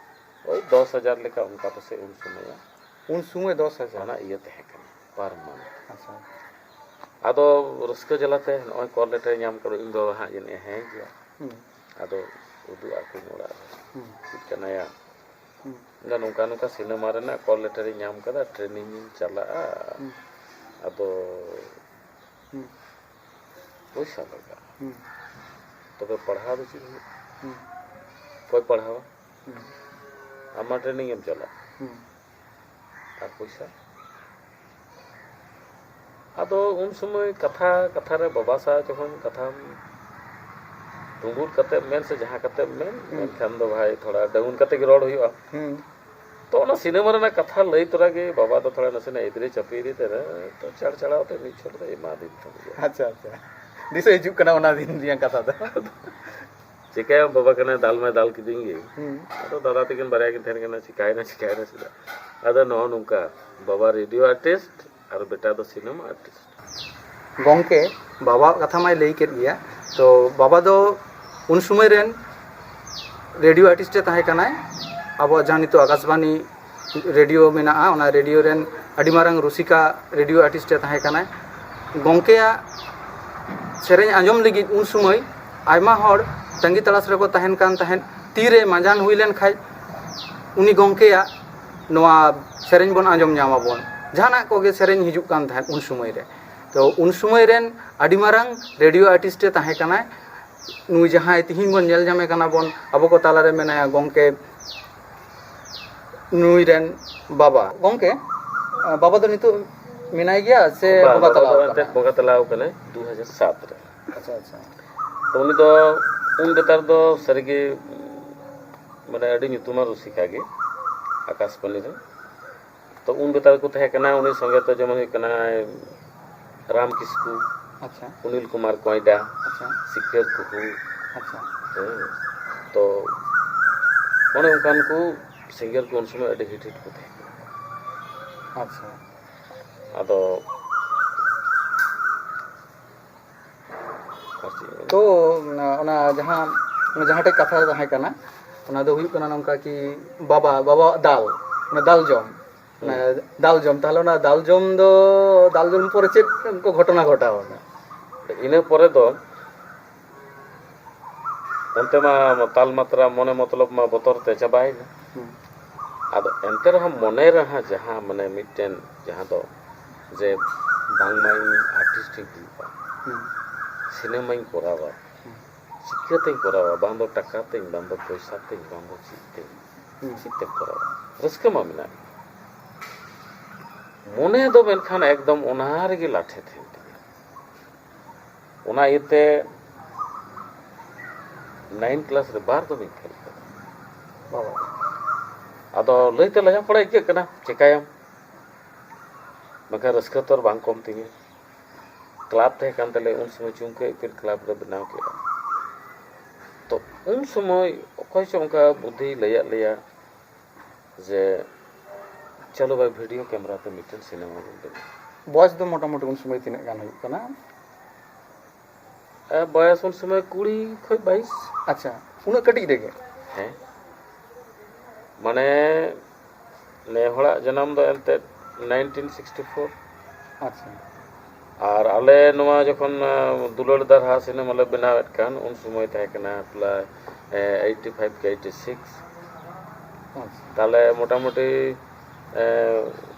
ᱳᱭ ᱫᱚᱥ ᱦᱟᱡᱟᱨ ᱞᱮᱠᱟ ᱚᱱᱠᱟ ᱯᱟᱥᱮᱡ ᱩᱱ ᱥᱚᱢᱚᱭᱟ᱾ ᱩᱱ ᱥᱚᱢᱚᱭ ᱫᱚᱥ ᱦᱟᱡᱟᱨ? ᱚᱱᱟ ᱤᱭᱟᱹ ᱛᱟᱦᱮᱸ ᱠᱟᱱᱟ, ᱯᱟᱨ ᱢᱟᱱᱛᱷ᱾ ᱟᱪᱪᱷᱟ᱾ ᱟᱫᱚ ᱨᱟᱹᱥᱠᱟᱹ ᱡᱟᱞᱟᱛᱮ ᱱᱚᱜᱼᱚᱭ ᱠᱚᱞ ᱞᱮᱴᱟᱨ ᱧᱟᱢ ᱠᱟᱫᱟ, ᱤᱧ ᱵᱟᱵᱟ ᱦᱟᱸᱜ ᱡᱟᱹᱱᱤᱡ ᱦᱮᱸ ᱜᱮᱭᱟ᱾ ᱦᱩᱸ᱾ ᱟᱫᱚ ᱩᱫᱩᱜ ᱟᱠᱚᱧ ᱚᱲᱟᱜ ᱨᱮ᱾ ᱦᱩᱸ᱾ ᱪᱮᱫ ᱠᱟᱱᱟᱭᱟ? ᱦᱩᱸ᱾ ᱤᱧ ᱫᱚ ᱱᱚᱝᱠᱟ ᱱᱚᱝᱠᱟ ᱥᱤᱱᱮᱢᱟ ᱨᱮᱱᱟᱜ ᱠᱚᱞ ᱞᱮᱴᱟᱨ ᱤᱧ ᱧᱟᱢ ᱠᱟᱫᱟ, ᱴᱨᱮᱱᱤᱝ ᱤᱧ ᱪᱟᱞᱟᱜᱼᱟ᱾ ᱦᱩᱸ᱾ ᱟᱫᱚ ᱦᱩᱸ᱾ ᱯᱚᱭᱥᱟ ᱞᱟᱜᱟᱜᱼᱟ᱾ ᱦᱩᱸ᱾ ᱛᱚᱵᱮ ᱯᱟᱲᱦᱟᱣ ᱫᱚ ᱪᱮᱫ ᱦᱩᱭᱩᱜᱼᱟ? ᱦᱩᱸ᱾ ᱚᱠᱚᱭ ᱯᱟᱲᱦᱟᱣᱟ? ᱦᱩᱸ᱾ ᱟᱢ ᱢᱟ ᱴᱨᱮᱱᱤᱝ ᱮᱢ ᱪᱟᱞᱟᱜ᱾ ᱦᱩᱸ᱾ ᱟᱨ ᱯᱚᱭᱥᱟ? ᱟᱫᱚ ᱩᱱ ᱥᱚᱢᱚᱭ ᱠᱟᱛᱷᱟ ᱠᱟᱛᱷᱟ ᱨᱮ ᱵᱟᱵᱟ ᱥᱟᱶ ᱡᱚᱠᱷᱚᱱ ᱠᱟᱛᱷᱟᱢ ᱛᱩᱸᱵᱩᱫ ᱠᱟᱛᱮᱢ ᱢᱮᱱ ᱥᱮ ᱡᱟᱦᱟᱸ ᱠᱟᱛᱮᱢ ᱢᱮᱱ, ᱦᱩᱸ᱾ ᱢᱮᱱᱠᱷᱟᱱ ᱫᱚ ᱵᱷᱟᱭ ᱛᱷᱚᱲᱟ ᱰᱟᱣᱩᱱ ᱠᱟᱛᱮ ᱜᱮ ᱨᱚᱲ ᱦᱩᱭᱩᱜᱼᱟ᱾ ᱦᱩᱸ᱾ ᱛᱚ ᱚᱱᱟ ᱥᱤᱱᱮᱢᱟ ᱨᱮᱱᱟᱜ ᱠᱟᱛᱷᱟ ᱞᱟᱹᱭ ᱛᱚᱨᱟ ᱜᱮ ᱵᱟᱵᱟ ᱫᱚ ᱛᱷᱚᱲᱟ ᱱᱟᱥᱮᱱᱟᱜ ᱮᱫᱽᱨᱮ ᱪᱟᱯᱮ ᱮᱫᱮ ᱛᱟᱦᱮᱱᱟ, ᱛᱚ ᱪᱟᱲ ᱪᱟᱲᱟᱣ ᱛᱮ ᱢᱤᱫ ᱪᱷᱚᱴ ᱫᱚ ᱮᱢᱟ ᱫᱤᱧ ᱛᱟᱦᱮᱱ ᱜᱮᱭᱟ᱾ ᱟᱪᱪᱷᱟ, ᱟᱪᱪᱷᱟ᱾ ᱫᱤᱥᱟᱹ ᱦᱤᱡᱩᱜ ᱠᱟᱱᱟ ᱚᱱᱟ ᱫᱤᱱ ᱨᱮᱭᱟᱜ ᱠᱟᱛᱷᱟ ᱫᱚ᱾ ᱪᱤᱠᱟᱹᱭᱟᱢ, ᱵᱟᱵᱟ ᱠᱟᱱᱟᱭ, ᱫᱟᱞ ᱢᱟᱭ ᱫᱟᱞ ᱠᱤᱫᱤᱧ ᱜᱮ᱾ ᱦᱩᱸ᱾ ᱟᱫᱚ ᱫᱟᱫᱟ ᱛᱟᱹᱠᱤᱱ ᱵᱟᱨᱭᱟ ᱠᱤᱱ ᱛᱟᱦᱮᱱ ᱠᱟᱱᱟ, ᱪᱤᱠᱟᱹᱭᱮᱱᱟ, ᱪᱤᱠᱟᱹᱭᱮᱱᱟ ᱪᱮᱫᱟᱜ? ᱟᱫᱚ ᱱᱚᱜᱼᱚ ᱱᱚᱝᱠᱟ, ᱵᱟᱵᱟ ᱨᱮᱰᱤᱭᱳ ᱟᱨᱴᱤᱥᱴ ᱟᱨ ᱵᱮᱴᱟ ᱫᱚ ᱥᱤᱱᱮᱢᱟ ᱟᱨᱴᱤᱥᱴ᱾ ᱜᱚᱝᱠᱮ, ᱵᱟᱵᱟᱣᱟᱜ ᱠᱟᱛᱷᱟ ᱢᱟᱭ ᱞᱟᱹᱭ ᱠᱮᱫ ᱜᱮᱭᱟ᱾ ᱛᱚ ᱵᱟᱵᱟ ᱫᱚ ᱩᱱ ᱥᱚᱢᱚᱭ ᱨᱮᱱ ᱨᱮᱰᱤᱭᱳ ᱟᱨᱴᱤᱥᱴ ᱮ ᱛᱟᱦᱮᱸ ᱠᱟᱱᱟᱭ᱾ ᱟᱵᱚᱣᱟᱜ ᱡᱟᱦᱟᱸ ᱱᱤᱛᱚᱜ ᱟᱠᱟᱥᱵᱟᱱᱤ ᱨᱮᱰᱤᱭᱳ ᱢᱮᱱᱟᱜᱼᱟ, ᱚᱱᱟ ᱨᱮᱰᱤᱭᱳ ᱨᱮᱱ ᱟᱹᱰᱤ ᱢᱟᱨᱟᱝ ᱨᱩᱥᱤᱠᱟ ᱨᱮᱰᱤᱭᱳ ᱟᱨᱴᱤᱥᱴ ᱮ ᱛᱟᱦᱮᱸ ᱠᱟᱱᱟᱭ᱾ ᱜᱚᱝᱠᱮᱭᱟᱜ ᱥᱮᱨᱮᱧ ᱟᱸᱡᱚᱢ ᱞᱟᱹᱜᱤᱫ ᱩᱱ ᱥᱚᱢᱚᱭ ᱟᱭᱢᱟ ᱦᱚᱲ ᱛᱟᱺᱜᱤ ᱛᱟᱲᱟᱥ ᱨᱮᱠᱚ ᱛᱟᱦᱮᱱ ᱠᱟᱱ ᱛᱟᱦᱮᱸᱫ᱾ ᱛᱤᱨᱮ ᱢᱟᱸᱡᱟᱱ ᱦᱩᱭ ᱞᱮᱱ ᱠᱷᱟᱡ ᱩᱱᱤ ᱜᱚᱢᱠᱮᱭᱟᱜ ᱱᱚᱣᱟ ᱥᱮᱨᱮᱧ ᱵᱚᱱ ᱟᱸᱡᱚᱢ ᱧᱟᱢ ᱟᱵᱚᱱ᱾ ᱡᱟᱦᱟᱱᱟᱜ ᱠᱚᱜᱮ ᱥᱮᱨᱮᱧ ᱦᱤᱡᱩᱜ ᱠᱟᱱ ᱛᱟᱦᱮᱸᱫ ᱩᱱ ᱥᱚᱢᱚᱭ ᱨᱮ᱾ ᱛᱚ ᱩᱱ ᱥᱚᱢᱚᱭ ᱨᱮᱱ ᱟᱹᱰᱤ ᱢᱟᱨᱟᱝ ᱨᱮᱰᱤᱭᱳ ᱟᱨᱴᱤᱥᱴ ᱮ ᱛᱟᱦᱮᱸ ᱠᱟᱱᱟᱭ᱾ ᱱᱩᱭ ᱡᱟᱦᱟᱸᱭ ᱛᱤᱦᱤᱧ ᱵᱚᱱ ᱧᱮᱞ ᱧᱟᱢᱮ ᱠᱟᱱᱟ ᱵᱚᱱ ᱟᱵᱚ ᱠᱚ ᱛᱟᱞᱟᱨᱮ ᱢᱮᱱᱟᱭᱟ ᱜᱚᱢᱠᱮ, ᱱᱩᱭ ᱨᱮᱱ ᱵᱟᱵᱟ᱾ ᱜᱚᱢᱠᱮ, ᱵᱟᱵᱟ ᱫᱚ ᱱᱤᱛᱚᱜ ᱢᱮᱱᱟᱭ ᱜᱮᱭᱟ ᱥᱮ ᱵᱟᱝ, ᱵᱚᱸᱜᱟ ᱵᱟᱵᱟ ᱛᱟᱞᱟ ᱫᱚ ᱟᱠᱟᱱᱟ? ᱮᱱᱛᱮᱫ ᱵᱚᱸᱜᱟ ᱛᱟᱞᱟ ᱟᱠᱟᱱᱟᱭ ᱫᱩ ᱦᱟᱡᱟᱨ ᱥᱟᱛ ᱨᱮ᱾ ᱟᱪᱪᱷᱟ, ᱟᱪᱪᱷᱟ᱾ ᱛᱚ ᱩᱱᱤ ᱫᱚ ᱩᱱ ᱵᱮᱛᱟᱨ ᱫᱚ ᱥᱟᱹᱨᱤᱜᱮ, ᱢᱟᱱᱮ, ᱟᱹᱰᱤ ᱧᱩᱛᱩᱢᱟᱱ ᱨᱩᱥᱤᱠᱟ ᱜᱮ ᱟᱠᱟᱥᱵᱟণᱤ ᱨᱮ᱾ ᱛᱚ ᱩᱱ ᱵᱮᱛᱟᱨ ᱠᱚ ᱛᱟᱦᱮᱸ ᱠᱟᱱᱟ, ᱩᱱᱤ ᱥᱚᱸᱜᱮ ᱛᱮ ᱡᱮᱢᱚᱱ ᱦᱩᱭᱩᱜ ᱠᱟᱱᱟ ᱨᱟᱢ ᱠᱤᱥᱠᱩ, ᱟᱪᱪᱷᱟ᱾ ᱚᱱᱤᱞ ᱠᱩᱢᱟᱨ ᱠᱚᱭᱰᱟ, ᱟᱪᱪᱷᱟ᱾ ᱥᱤᱠᱟᱹᱨ ᱠᱩᱦᱩ᱾ ᱟᱪᱪᱷᱟ᱾ ᱦᱮᱸ᱾ ᱛᱚ ᱚᱱᱮ ᱚᱱᱠᱟᱱ ᱠᱚ ᱥᱤᱝᱜᱟᱨ ᱠᱚ ᱩᱱ ᱥᱚᱢᱚᱭ ᱟᱹᱰᱤ ᱦᱤᱴ ᱦᱤᱴ ᱠᱚ ᱛᱟᱦᱮᱸ ᱠᱟᱱᱟ᱾ ᱟᱪᱪᱷᱟ᱾ ᱟᱫᱚ ᱟᱨ ᱪᱮᱫ ᱤᱧ ᱢᱮᱱᱟ? ᱛᱚ, ᱚᱱᱟ, ᱚᱱᱟ ᱡᱟᱦᱟᱸ, ᱚᱱᱟ ᱡᱟᱦᱟᱸᱴᱮᱡ ᱠᱟᱛᱷᱟ ᱛᱟᱦᱮᱸ ᱠᱟᱱᱟ, ᱚᱱᱟ ᱫᱚ ᱦᱩᱭᱩᱜ ᱠᱟᱱᱟ ᱱᱚᱝᱠᱟ ᱠᱤ ᱵᱟᱵᱟ, ᱵᱟᱵᱟᱣᱟᱜ ᱫᱟᱞ, ᱚᱱᱟ ᱫᱟᱞ ᱡᱚᱢ, ᱚᱱᱟ ᱦᱩᱸ᱾ ᱫᱟᱞ ᱡᱚᱢ, ᱛᱟᱦᱞᱮ ᱚᱱᱟ ᱫᱟᱞ ᱡᱚᱢ ᱫᱚ, ᱫᱟᱞ ᱡᱚᱢ ᱯᱚᱨᱮ ᱪᱮᱫ ᱠᱚ ᱜᱷᱚᱴᱚᱱᱟ ᱜᱷᱚᱴᱟᱣ ᱮᱱᱟ? ᱤᱱᱟᱹ ᱯᱚᱨᱮ ᱫᱚ ᱚᱱᱛᱮ ᱢᱟ ᱛᱟᱞᱢᱟᱛᱨᱟ ᱢᱚᱱᱮ ᱢᱚᱛᱞᱚᱵ ᱢᱟ ᱵᱚᱛᱚᱨ ᱛᱮ ᱪᱟᱵᱟᱭᱮᱱᱟ᱾ ᱦᱩᱸ᱾ ᱟᱫᱚ ᱮᱱᱛᱮ ᱨᱮᱦᱚᱸ ᱢᱚᱱᱮ ᱨᱮᱦᱚᱸ ᱡᱟᱦᱟᱸ ᱢᱟᱱᱮ ᱢᱤᱫᱴᱮᱱ ᱡᱟᱦᱟᱸ ᱫᱚ ᱡᱮ ᱵᱟᱝᱢᱟ ᱤᱧ ᱟᱨᱴᱤᱥᱴ ᱤᱧ ᱦᱩᱭᱩᱜᱼᱟ, ᱦᱩᱸ᱾ ᱥᱤᱱᱮᱢᱟᱧ ᱠᱚᱨᱟᱣᱟ, ᱦᱩᱸ᱾ ᱪᱤᱠᱟᱹᱛᱤᱧ ᱠᱚᱨᱟᱣᱟ, ᱵᱟᱝ ᱫᱚ ᱴᱟᱠᱟ ᱛᱤᱧ, ᱵᱟᱝ ᱫᱚ ᱯᱚᱭᱥᱟ ᱛᱤᱧ, ᱵᱟᱝ ᱫᱚ ᱪᱮᱫ ᱛᱤᱧ, ᱦᱩᱸ᱾ ᱪᱮᱫ ᱛᱮᱢ ᱠᱚᱨᱟᱣᱟ? ᱨᱟᱹᱥᱠᱟᱹ ᱢᱟ ᱢᱮᱱᱟᱜ ᱜᱮ᱾ ᱢᱚᱱᱮ ᱫᱚ ᱢᱮᱱᱠᱷᱟᱱ ᱮᱠᱫᱚᱢ ᱚᱱᱟ ᱨᱮᱜᱮ ᱞᱟᱴᱷᱮ ᱛᱟᱦᱮᱱ ᱛᱤᱧᱟᱹ᱾ ᱚᱱᱟ ᱤᱭᱟᱹᱛᱮ ᱱᱟᱭᱤᱱ ᱠᱞᱟᱥ ᱨᱮ ᱵᱟᱨ ᱫᱚᱢᱤᱧ ᱯᱷᱮᱞ ᱠᱟᱫᱟ᱾ ᱵᱟᱵᱟ᱾ ᱟᱫᱚ ᱞᱟᱹᱭᱛᱮ ᱞᱟᱡᱟᱣ ᱯᱟᱲᱟ ᱟᱹᱭᱠᱟᱹᱜ ᱠᱟᱱᱟ, ᱪᱮᱠᱟᱭᱟᱢ? ᱵᱟᱠᱷᱟᱱ ᱨᱟᱹᱥᱠᱟᱹ ᱛᱚ ᱟᱨ ᱵᱟᱝ ᱠᱚᱢ ᱛᱤᱧᱟᱹ᱾ ᱠᱞᱟᱵᱽ ᱛᱟᱦᱮᱸ ᱠᱟᱱ ᱛᱟᱞᱮᱭᱟ ᱩᱱ ᱥᱚᱢᱚᱭ, ᱪᱩᱢᱠᱟᱹ ᱤᱯᱤᱞ ᱠᱞᱟᱵᱽ ᱞᱮ ᱵᱮᱱᱟᱣ ᱠᱮᱫᱼᱟ᱾ ᱛᱚ ᱩᱱ ᱥᱚᱢᱚᱭ ᱚᱠᱚᱭ ᱪᱚ ᱚᱱᱠᱟ ᱵᱩᱫᱽᱫᱷᱤᱭ ᱞᱟᱹᱭᱟᱫ ᱞᱮᱭᱟ ᱡᱮ, "ᱪᱚᱞᱚ ᱵᱷᱟᱭ, ᱵᱷᱤᱰᱤᱭᱳ ᱠᱮᱢᱮᱨᱟ ᱛᱮ ᱢᱤᱫᱴᱮᱱ ᱥᱤᱱᱮᱢᱟ ᱵᱚᱱ ᱵᱮᱱᱟᱣᱟ᱾" ᱵᱚᱭᱮᱥ ᱫᱚ ᱢᱚᱴᱟᱢᱩᱴᱤ ᱩᱱ ᱥᱚᱢᱚᱭ ᱛᱤᱱᱟᱹᱜ ᱜᱟᱱ ᱦᱩᱭᱩᱜ ᱠᱟᱱᱟ? ᱮ, ᱵᱚᱭᱮᱥ ᱩᱱ ᱥᱚᱢᱚᱭ ᱠᱩᱲᱤ ᱠᱷᱚᱱ ᱵᱟᱭᱤᱥ᱾ ᱟᱪᱪᱷᱟ, ᱩᱱᱟᱹᱜ ᱠᱟᱹᱴᱤᱡ ᱨᱮᱜᱮ? ᱦᱮᱸ, ᱢᱟᱱᱮ ᱱᱮ ᱦᱚᱲᱟᱜ ᱡᱟᱱᱟᱢ ᱫᱚ ᱮᱱᱛᱮᱫ ᱱᱟᱭᱤᱱᱴᱤᱱ ᱥᱤᱠᱥᱴᱤ ᱯᱷᱳᱨ᱾ ᱟᱪᱪᱷᱟ᱾ ᱟᱨ ᱟᱞᱮ ᱱᱚᱣᱟ ᱡᱚᱠᱷᱚᱱ, ᱟ, ᱫᱩᱞᱟᱹᱲ ᱫᱟᱨᱦᱟ ᱥᱤᱱᱮᱢᱟ ᱞᱮ ᱵᱮᱱᱟᱣᱮᱫ ᱠᱟᱱ, ᱩᱱ ᱥᱚᱢᱚᱭ ᱛᱟᱦᱮᱸ ᱠᱟᱱᱟ ᱯᱨᱟᱭ ᱮᱭᱤᱴᱤ ᱯᱷᱟᱭᱤᱵᱷ ᱠᱤ ᱮᱭᱤᱴᱤ ᱥᱤᱠᱥ, ᱟᱪᱪᱷᱟ᱾ ᱛᱟᱦᱚᱞᱮ ᱢᱚᱴᱟᱢᱩᱴᱤ ᱮ,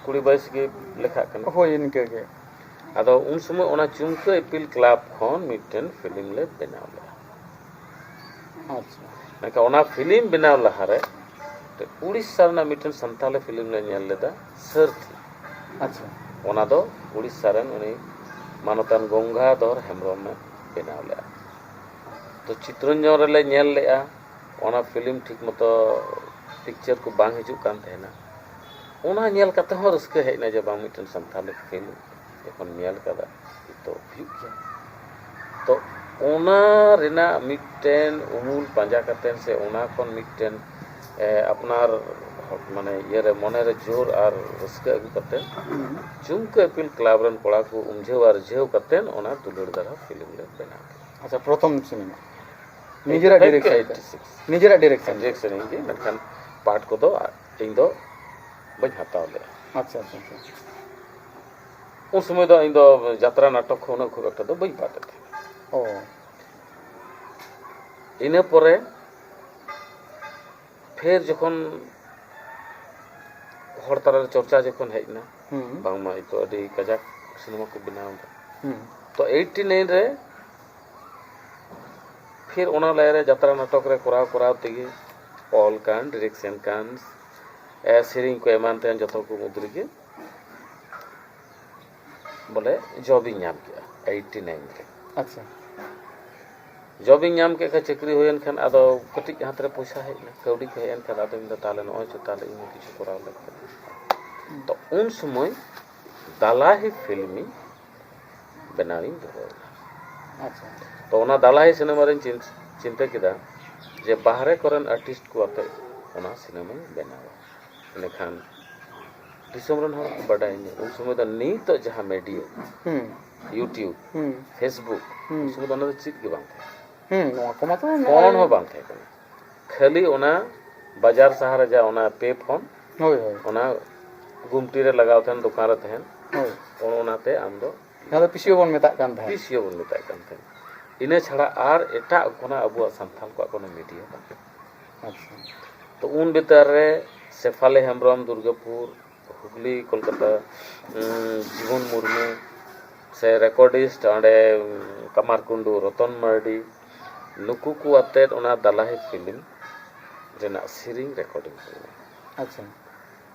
ᱠᱩᱲᱤ ᱵᱟᱭᱤᱥ ᱜᱮ ᱞᱮᱠᱷᱟᱜ ᱠᱟᱱᱟ᱾ ᱦᱳᱭ, ᱤᱱᱠᱟᱹ ᱜᱮ᱾ ᱟᱫᱚ ᱩᱱ ᱥᱚᱢᱚᱭ ᱚᱱᱟ ᱪᱩᱢᱠᱟᱹ ᱤᱯᱤᱞ ᱠᱞᱟᱵᱽ ᱠᱷᱚᱱ ᱢᱤᱫᱴᱮᱱ ᱯᱷᱤᱞᱢ ᱞᱮ ᱵᱮᱱᱟᱣ ᱞᱮᱫᱟ᱾ ᱟᱪᱪᱷᱟ᱾ ᱢᱮᱱᱠᱷᱟᱱ ᱚᱱᱟ ᱯᱷᱤᱞᱢ ᱵᱮᱱᱟᱣ ᱞᱟᱦᱟᱨᱮ ᱩᱲᱤᱥᱥᱟ ᱨᱮᱱᱟᱜ ᱢᱤᱫᱴᱮᱱ ᱥᱟᱱᱛᱟᱞᱤ ᱯᱷᱤᱞᱢ ᱞᱮ ᱧᱮᱞ ᱞᱮᱫᱟ, ᱥᱟᱹᱨᱛᱷᱤ᱾ ᱟᱪᱪᱷᱟ᱾ ᱚᱱᱟ ᱫᱚ ᱩᱲᱤᱥᱥᱟ ᱨᱮᱱ ᱩᱱᱤ ᱢᱟᱱᱚᱛᱟᱱ ᱜᱚᱝᱜᱟᱫᱷᱚᱨ ᱦᱮᱢᱵᱨᱚᱢ ᱮ ᱵᱮᱱᱟᱣ ᱞᱮᱫᱟ᱾ ᱛᱚ ᱪᱤᱛᱨᱚᱧᱡᱚᱱ ᱨᱮᱞᱮ ᱧᱮᱞ ᱞᱮᱫᱼᱟ, ᱚᱱᱟ ᱯᱷᱤᱞᱢ ᱴᱷᱤᱠ ᱢᱚᱛᱚ ᱯᱤᱠᱪᱟᱨ ᱠᱚ ᱵᱟᱝ ᱦᱤᱡᱩᱜ ᱠᱟᱱ ᱛᱟᱦᱮᱱᱟ᱾ ᱚᱱᱟ ᱧᱮᱞ ᱠᱟᱛᱮ ᱦᱚᱸ ᱨᱟᱹᱥᱠᱟᱹ ᱦᱮᱡ ᱮᱱᱟ ᱡᱮ ᱵᱟᱝ ᱢᱤᱫᱴᱮᱱ ᱥᱟᱱᱛᱟᱞᱤ ᱯᱷᱤᱞᱢ ᱡᱚᱠᱷᱚᱱ ᱧᱮᱞ ᱠᱟᱫᱟ ᱛᱚ ᱦᱩᱭᱩᱜ ᱜᱮᱭᱟ᱾ ᱛᱚ ᱚᱱᱟ ᱨᱮᱱᱟᱜ ᱢᱤᱫᱴᱮᱱ ᱩᱢᱩᱞ ᱯᱟᱸᱡᱟ ᱠᱟᱛᱮ ᱥᱮ ᱚᱱᱟ ᱠᱷᱚᱱ ᱢᱤᱫᱴᱮᱱ ᱮ, ᱟᱯᱱᱟᱨ ᱢᱟᱱᱮ ᱤᱭᱟᱹᱨᱮ ᱢᱚᱱᱮᱨᱮ ᱡᱳᱨ ᱟᱨ ᱨᱟᱹᱥᱠᱟᱹ ᱟᱹᱜᱩ ᱠᱟᱛᱮ ᱦᱩᱸ᱾ ᱪᱩᱢᱠᱟᱹ ᱤᱯᱤᱞ ᱠᱞᱟᱵᱽ ᱨᱮᱱ ᱠᱚᱲᱟ ᱠᱚ ᱩᱢᱡᱷᱟᱹᱣ ᱟᱨ ᱨᱤᱡᱷᱟᱹᱣ ᱠᱟᱛᱮ ᱚᱱᱟ ᱫᱩᱞᱟᱹᱲ ᱫᱷᱟᱨᱟ ᱯᱷᱤᱞᱢ ᱞᱮ ᱵᱮᱱᱟᱣ ᱠᱮᱫᱟ᱾ ᱟᱪᱪᱷᱟ, ᱯᱨᱚᱛᱷᱚᱢ ᱥᱤᱱᱮᱢᱟ᱾ ᱱᱤᱡᱮᱨᱟᱜ ᱰᱤᱨᱮᱠᱥᱚᱱ ᱛᱮ᱾ ᱱᱤᱡᱮᱨᱟᱜ ᱰᱤᱨᱮᱠᱥᱚᱱ᱾ ᱰᱤᱨᱮᱠᱥᱚᱱ ᱤᱧ ᱜᱮ, ᱢᱮᱱᱠᱷᱟᱱ ᱯᱟᱴ ᱠᱚᱫᱚ ᱤᱧ ᱫᱚ ᱵᱟᱹᱧ ᱦᱟᱛᱟᱣ ᱞᱮᱫᱼᱟ᱾ ᱟᱪᱪᱷᱟ, ᱟᱪᱪᱷᱟ, ᱟᱪᱪᱷᱟ᱾ ᱩᱱ ᱥᱚᱢᱚᱭ ᱫᱚ ᱤᱧ ᱫᱚ ᱡᱟᱛᱨᱟ ᱱᱟᱴᱚᱠ ᱦᱚᱸ ᱩᱱᱟᱹᱜ ᱠᱷᱩᱵ ᱮᱠᱴᱟ ᱫᱚ ᱵᱟᱹᱧ ᱯᱟᱴ ᱮᱫ ᱛᱟᱦᱮᱸᱫ᱾ ᱚ᱾ ᱤᱱᱟᱹ ᱯᱚᱨᱮ ᱯᱷᱮᱨ ᱡᱚᱠᱷᱚᱱ ᱦᱚᱲ ᱛᱟᱞᱟᱨᱮ ᱪᱚᱨᱪᱟ ᱡᱚᱠᱷᱚᱱ ᱦᱮᱡ ᱮᱱᱟ, ᱦᱩᱸ᱾ ᱵᱟᱝᱢᱟ ᱤᱧ ᱫᱚ ᱟᱹᱰᱤ ᱠᱟᱡᱟᱠ ᱥᱤᱱᱮᱢᱟ ᱠᱚ ᱵᱮᱱᱟᱣ ᱮᱫᱟ᱾ ᱦᱩᱸ᱾ ᱛᱚ ᱮᱭᱤᱴᱤ ᱱᱟᱭᱤᱱ ᱨᱮ ᱯᱷᱤᱨ ᱚᱱᱟ ᱞᱟᱭᱟ ᱨᱮ ᱡᱟᱛᱨᱟ ᱱᱟᱴᱚᱠ ᱨᱮ ᱠᱚᱨᱟᱣ ᱠᱚᱨᱟᱣ ᱛᱮᱜᱮ ᱚᱞ ᱠᱟᱱ, ᱰᱤᱨᱮᱠᱥᱚᱱ ᱠᱟᱱ, ᱮ, ᱥᱮᱨᱮᱧ ᱠᱚ ᱮᱢᱟᱱ ᱛᱮᱢᱟᱱ ᱡᱚᱛᱚ ᱠᱚ ᱢᱩᱫᱽ ᱨᱮᱜᱮ ᱵᱚᱞᱮ ᱡᱚᱵ ᱤᱧ ᱧᱟᱢ ᱠᱮᱜᱼᱟ ᱮᱭᱤᱴᱤ ᱱᱟᱭᱤᱱ ᱨᱮ᱾ ᱟᱪᱪᱷᱟ᱾ ᱡᱚᱵ ᱤᱧ ᱧᱟᱢ ᱠᱮᱫ ᱠᱷᱟᱱ, ᱪᱟᱹᱠᱨᱤ ᱦᱩᱭᱮᱱ ᱠᱷᱟᱱ, ᱟᱫᱚ ᱠᱟᱹᱴᱤᱡ ᱦᱟᱛ ᱨᱮ ᱯᱚᱭᱥᱟ ᱦᱮᱡ ᱮᱱᱟ, ᱠᱟᱹᱣᱰᱤ ᱠᱚ ᱦᱮᱡ ᱮᱱ ᱠᱷᱟᱱ, ᱟᱫᱚᱧ ᱢᱮᱱᱫᱟ ᱛᱟᱦᱚᱞᱮ ᱱᱚᱜᱼᱚᱭ ᱪᱚ ᱛᱟᱦᱚᱞᱮ ᱤᱧ ᱦᱚᱸ ᱠᱤᱪᱷᱩ ᱠᱚᱨᱟᱣ ᱞᱮᱫ ᱛᱚ ᱩᱱ ᱥᱚᱢᱚᱭ ᱫᱟᱞᱟᱦᱤ ᱯᱷᱤᱞᱢᱤᱧ ᱵᱮᱱᱟᱣᱤᱧ ᱫᱷᱩᱨᱟᱹᱣ ᱮᱱᱟ᱾ ᱟᱪᱪᱷᱟ᱾ ᱛᱚ ᱚᱱᱟ ᱫᱟᱞᱟᱦᱤ ᱥᱤᱱᱮᱢᱟ ᱨᱤᱧ ᱪᱤᱱ-, ᱪᱤᱱᱛᱟᱹ ᱠᱮᱫᱟ ᱡᱮ ᱵᱟᱦᱨᱮ ᱠᱚᱨᱮᱱ ᱟᱨᱴᱤᱥᱴ ᱠᱚ ᱟᱛᱮ ᱚᱱᱟ ᱥᱤᱱᱮᱢᱟᱧ ᱵᱮᱱᱟᱣᱟ᱾ ᱮᱸᱰᱮᱠᱷᱟᱱ ᱫᱤᱥᱚᱢ ᱨᱮᱱ ᱦᱚᱲ ᱠᱚ ᱵᱟᱰᱟᱭᱤᱧᱟ᱾ ᱩᱱ ᱥᱚᱢᱚᱭ ᱫᱚ ᱱᱤᱛᱚᱜ ᱡᱟᱦᱟᱸ ᱢᱤᱰᱤᱭᱟ, ᱦᱩᱸ᱾ YouTube, ᱦᱩᱸ᱾ Facebook, ᱦᱩᱸ᱾ ᱩᱱ ᱥᱚᱢᱚᱭ ᱫᱚ ᱚᱱᱟ ᱫᱚ ᱪᱮᱫ ᱜᱮ ᱵᱟᱝ ᱛᱟᱦᱮᱸ ᱠᱟᱱᱟ᱾ ᱦᱩᱸ, ᱱᱚᱣᱟ ᱠᱚᱢᱟ ᱛᱚ ᱯᱷᱳᱱ ᱱᱚᱜᱼᱚᱭ ᱦᱚᱸ ᱵᱟᱝ ᱛᱟᱦᱮᱸ ᱠᱟᱱᱟ᱾ ᱠᱷᱟᱹᱞᱤ ᱚᱱᱟ ᱵᱟᱡᱟᱨ ᱥᱟᱦᱟᱨ ᱨᱮ ᱡᱟ ᱚᱱᱟ ᱯᱮ ᱯᱷᱳᱱ, ᱦᱳᱭ, ᱦᱳᱭ᱾ ᱚᱱᱟ ᱜᱩᱢᱴᱤ ᱨᱮ ᱞᱟᱜᱟᱣ ᱛᱟᱦᱮᱱ, ᱫᱚᱠᱟᱱ ᱨᱮ ᱛᱟᱦᱮᱱ, ᱦᱳᱭ᱾ ᱚᱱ-, ᱚᱱᱟᱛᱮ ᱟᱢ ᱫᱚ ᱡᱟᱦᱟᱸ ᱫᱚ ᱯᱤᱥᱤᱭᱳ ᱵᱚᱱ ᱢᱮᱛᱟᱜ ᱠᱟᱱ ᱛᱟᱦᱮᱸᱫ᱾ ᱯᱤᱥᱤᱭᱳ ᱵᱚᱱ ᱢᱮᱛᱟᱜ ᱠᱟᱱ ᱛᱟᱦᱮᱸᱫ᱾ ᱤᱱᱟᱹ ᱪᱷᱟᱲᱟ ᱟᱨ ᱮᱴᱟᱜ ᱠᱷᱚᱱᱟᱜ ᱟᱵᱚᱣᱟᱜ ᱥᱟᱱᱛᱟᱲ ᱠᱚᱣᱟᱜ ᱠᱳᱱᱳ ᱢᱤᱰᱤᱭᱟ ᱵᱟᱹᱱᱩᱜᱼᱟ᱾ ᱟᱪᱪᱷᱟ᱾ ᱛᱚ ᱩᱱ ᱵᱷᱤᱛᱟᱹᱨ ᱨᱮ ᱥᱮᱯᱷᱟᱞᱤ ᱦᱮᱢᱵᱨᱚᱢ ᱫᱩᱨᱜᱟᱹᱯᱩᱨ, ᱦᱩᱜᱽᱞᱤ, ᱠᱳᱞᱠᱟᱛᱟ, ᱩᱸ, ᱡᱤᱵᱚᱱ ᱢᱩᱨᱢᱩ, ᱥᱮ ᱨᱮᱠᱚᱨᱰᱤᱥᱴ ᱚᱸᱰᱮ, ᱩᱸ, ᱠᱟᱢᱟᱨ ᱠᱩᱱᱰᱩ ᱨᱚᱛᱚᱱ ᱢᱟᱨᱰᱤ, ᱱᱩᱠᱩ ᱠᱚ ᱟᱛᱮᱫ ᱚᱱᱟ ᱫᱟᱞᱟᱦᱤ ᱯᱷᱤᱞᱢ ᱨᱮᱱᱟᱜ ᱥᱮᱨᱮᱧ ᱨᱮᱠᱚᱨᱰᱤᱝ ᱦᱩᱭᱱᱟ᱾ ᱟᱪᱪᱷᱟ᱾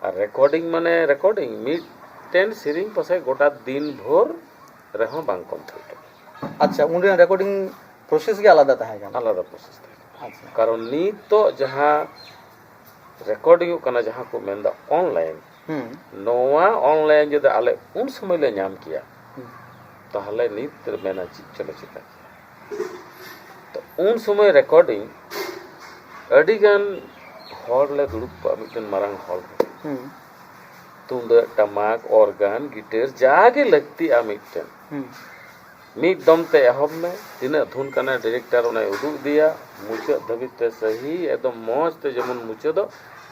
ᱟᱨ ᱨᱮᱠᱚᱨᱰᱤᱝ ᱢᱟᱱᱮ ᱨᱮᱠᱚᱨᱰᱤᱝ, ᱢᱤᱫᱴᱮᱱ ᱥᱮᱨᱮᱧ ᱯᱟᱥᱮᱡ ᱜᱚᱴᱟ ᱫᱤᱱ ᱵᱷᱳᱨ ᱨᱮᱦᱚᱸ ᱵᱟᱝ ᱠᱚᱢᱯᱞᱤᱴᱚᱜᱼᱟ᱾ ᱟᱪᱪᱷᱟ, ᱩᱱ ᱨᱮᱱᱟᱜ ᱨᱮᱠᱚᱨᱰᱤᱝ ᱯᱨᱚᱥᱮᱥ ᱜᱮ ᱟᱞᱟᱫᱟ ᱛᱟᱦᱮᱸ ᱠᱟᱱᱟ᱾ ᱟᱞᱟᱫᱟ ᱯᱨᱚᱥᱮᱥ ᱛᱟᱦᱮᱸ ᱠᱟᱱᱟ᱾ ᱟᱪᱪᱷᱟ᱾ ᱠᱟᱨᱚᱱ ᱱᱤᱛᱚᱜ ᱡᱟᱦᱟᱸ ᱨᱮᱠᱚᱨᱰᱤᱝᱚᱜ ᱠᱟᱱᱟ, ᱡᱟᱦᱟᱸ ᱠᱚ ᱢᱮᱱᱫᱟ ᱚᱱᱞᱟᱭᱤᱱ, ᱦᱩᱸ᱾ ᱱᱚᱣᱟ ᱚᱱᱞᱟᱭᱤᱱ ᱡᱩᱫᱤ ᱟᱞᱮ ᱩᱱ ᱥᱚᱢᱚᱭ ᱞᱮ ᱧᱟᱢ ᱠᱮᱭᱟ, ᱦᱩᱸ᱾ ᱛᱟᱦᱚᱞᱮ ᱱᱤᱛ ᱨᱮ ᱢᱮᱱᱟ ᱪᱮᱫ ᱪᱚᱞᱮ ᱪᱤᱠᱟ ᱠᱮᱭᱟ᱾ ᱛᱚ ᱩᱱ ᱥᱚᱢᱚᱭ ᱨᱮᱠᱚᱨᱰᱤᱝ ᱟᱹᱰᱤ ᱜᱟᱱ ᱦᱚᱲ ᱞᱮ ᱫᱩᱲᱩᱵ ᱠᱚᱜᱼᱟ ᱢᱤᱫᱴᱮᱱ ᱢᱟᱨᱟᱝ ᱦᱚᱞ ᱨᱮ᱾ ᱦᱩᱸ᱾ ᱛᱩᱢᱫᱟᱹᱜ, ᱴᱟᱢᱟᱠ, ᱚᱨᱜᱟᱱ, ᱜᱤᱴᱟᱨ, ᱡᱟᱜᱮ ᱞᱟᱹᱠᱛᱤᱜᱼᱟ ᱢᱤᱫᱴᱮᱱ᱾ ᱦᱩᱸ᱾ ᱢᱤᱫ ᱫᱚᱢ ᱛᱮ ᱮᱦᱚᱵ ᱢᱮ, ᱛᱤᱱᱟᱹᱜ ᱫᱷᱩᱱ ᱠᱟᱱᱟ ᱰᱤᱨᱮᱠᱴᱚᱨ ᱚᱱᱟᱭ ᱩᱫᱩᱜ ᱤᱫᱤᱭᱟ, ᱢᱩᱪᱟᱹᱫ ᱫᱷᱟᱹᱵᱤᱡ ᱛᱮ ᱥᱟᱹᱦᱤ ᱮᱠᱫᱚᱢ ᱢᱚᱡᱽ ᱛᱮ ᱡᱮᱢᱚᱱ ᱢᱩᱪᱟᱹᱫᱚᱜ,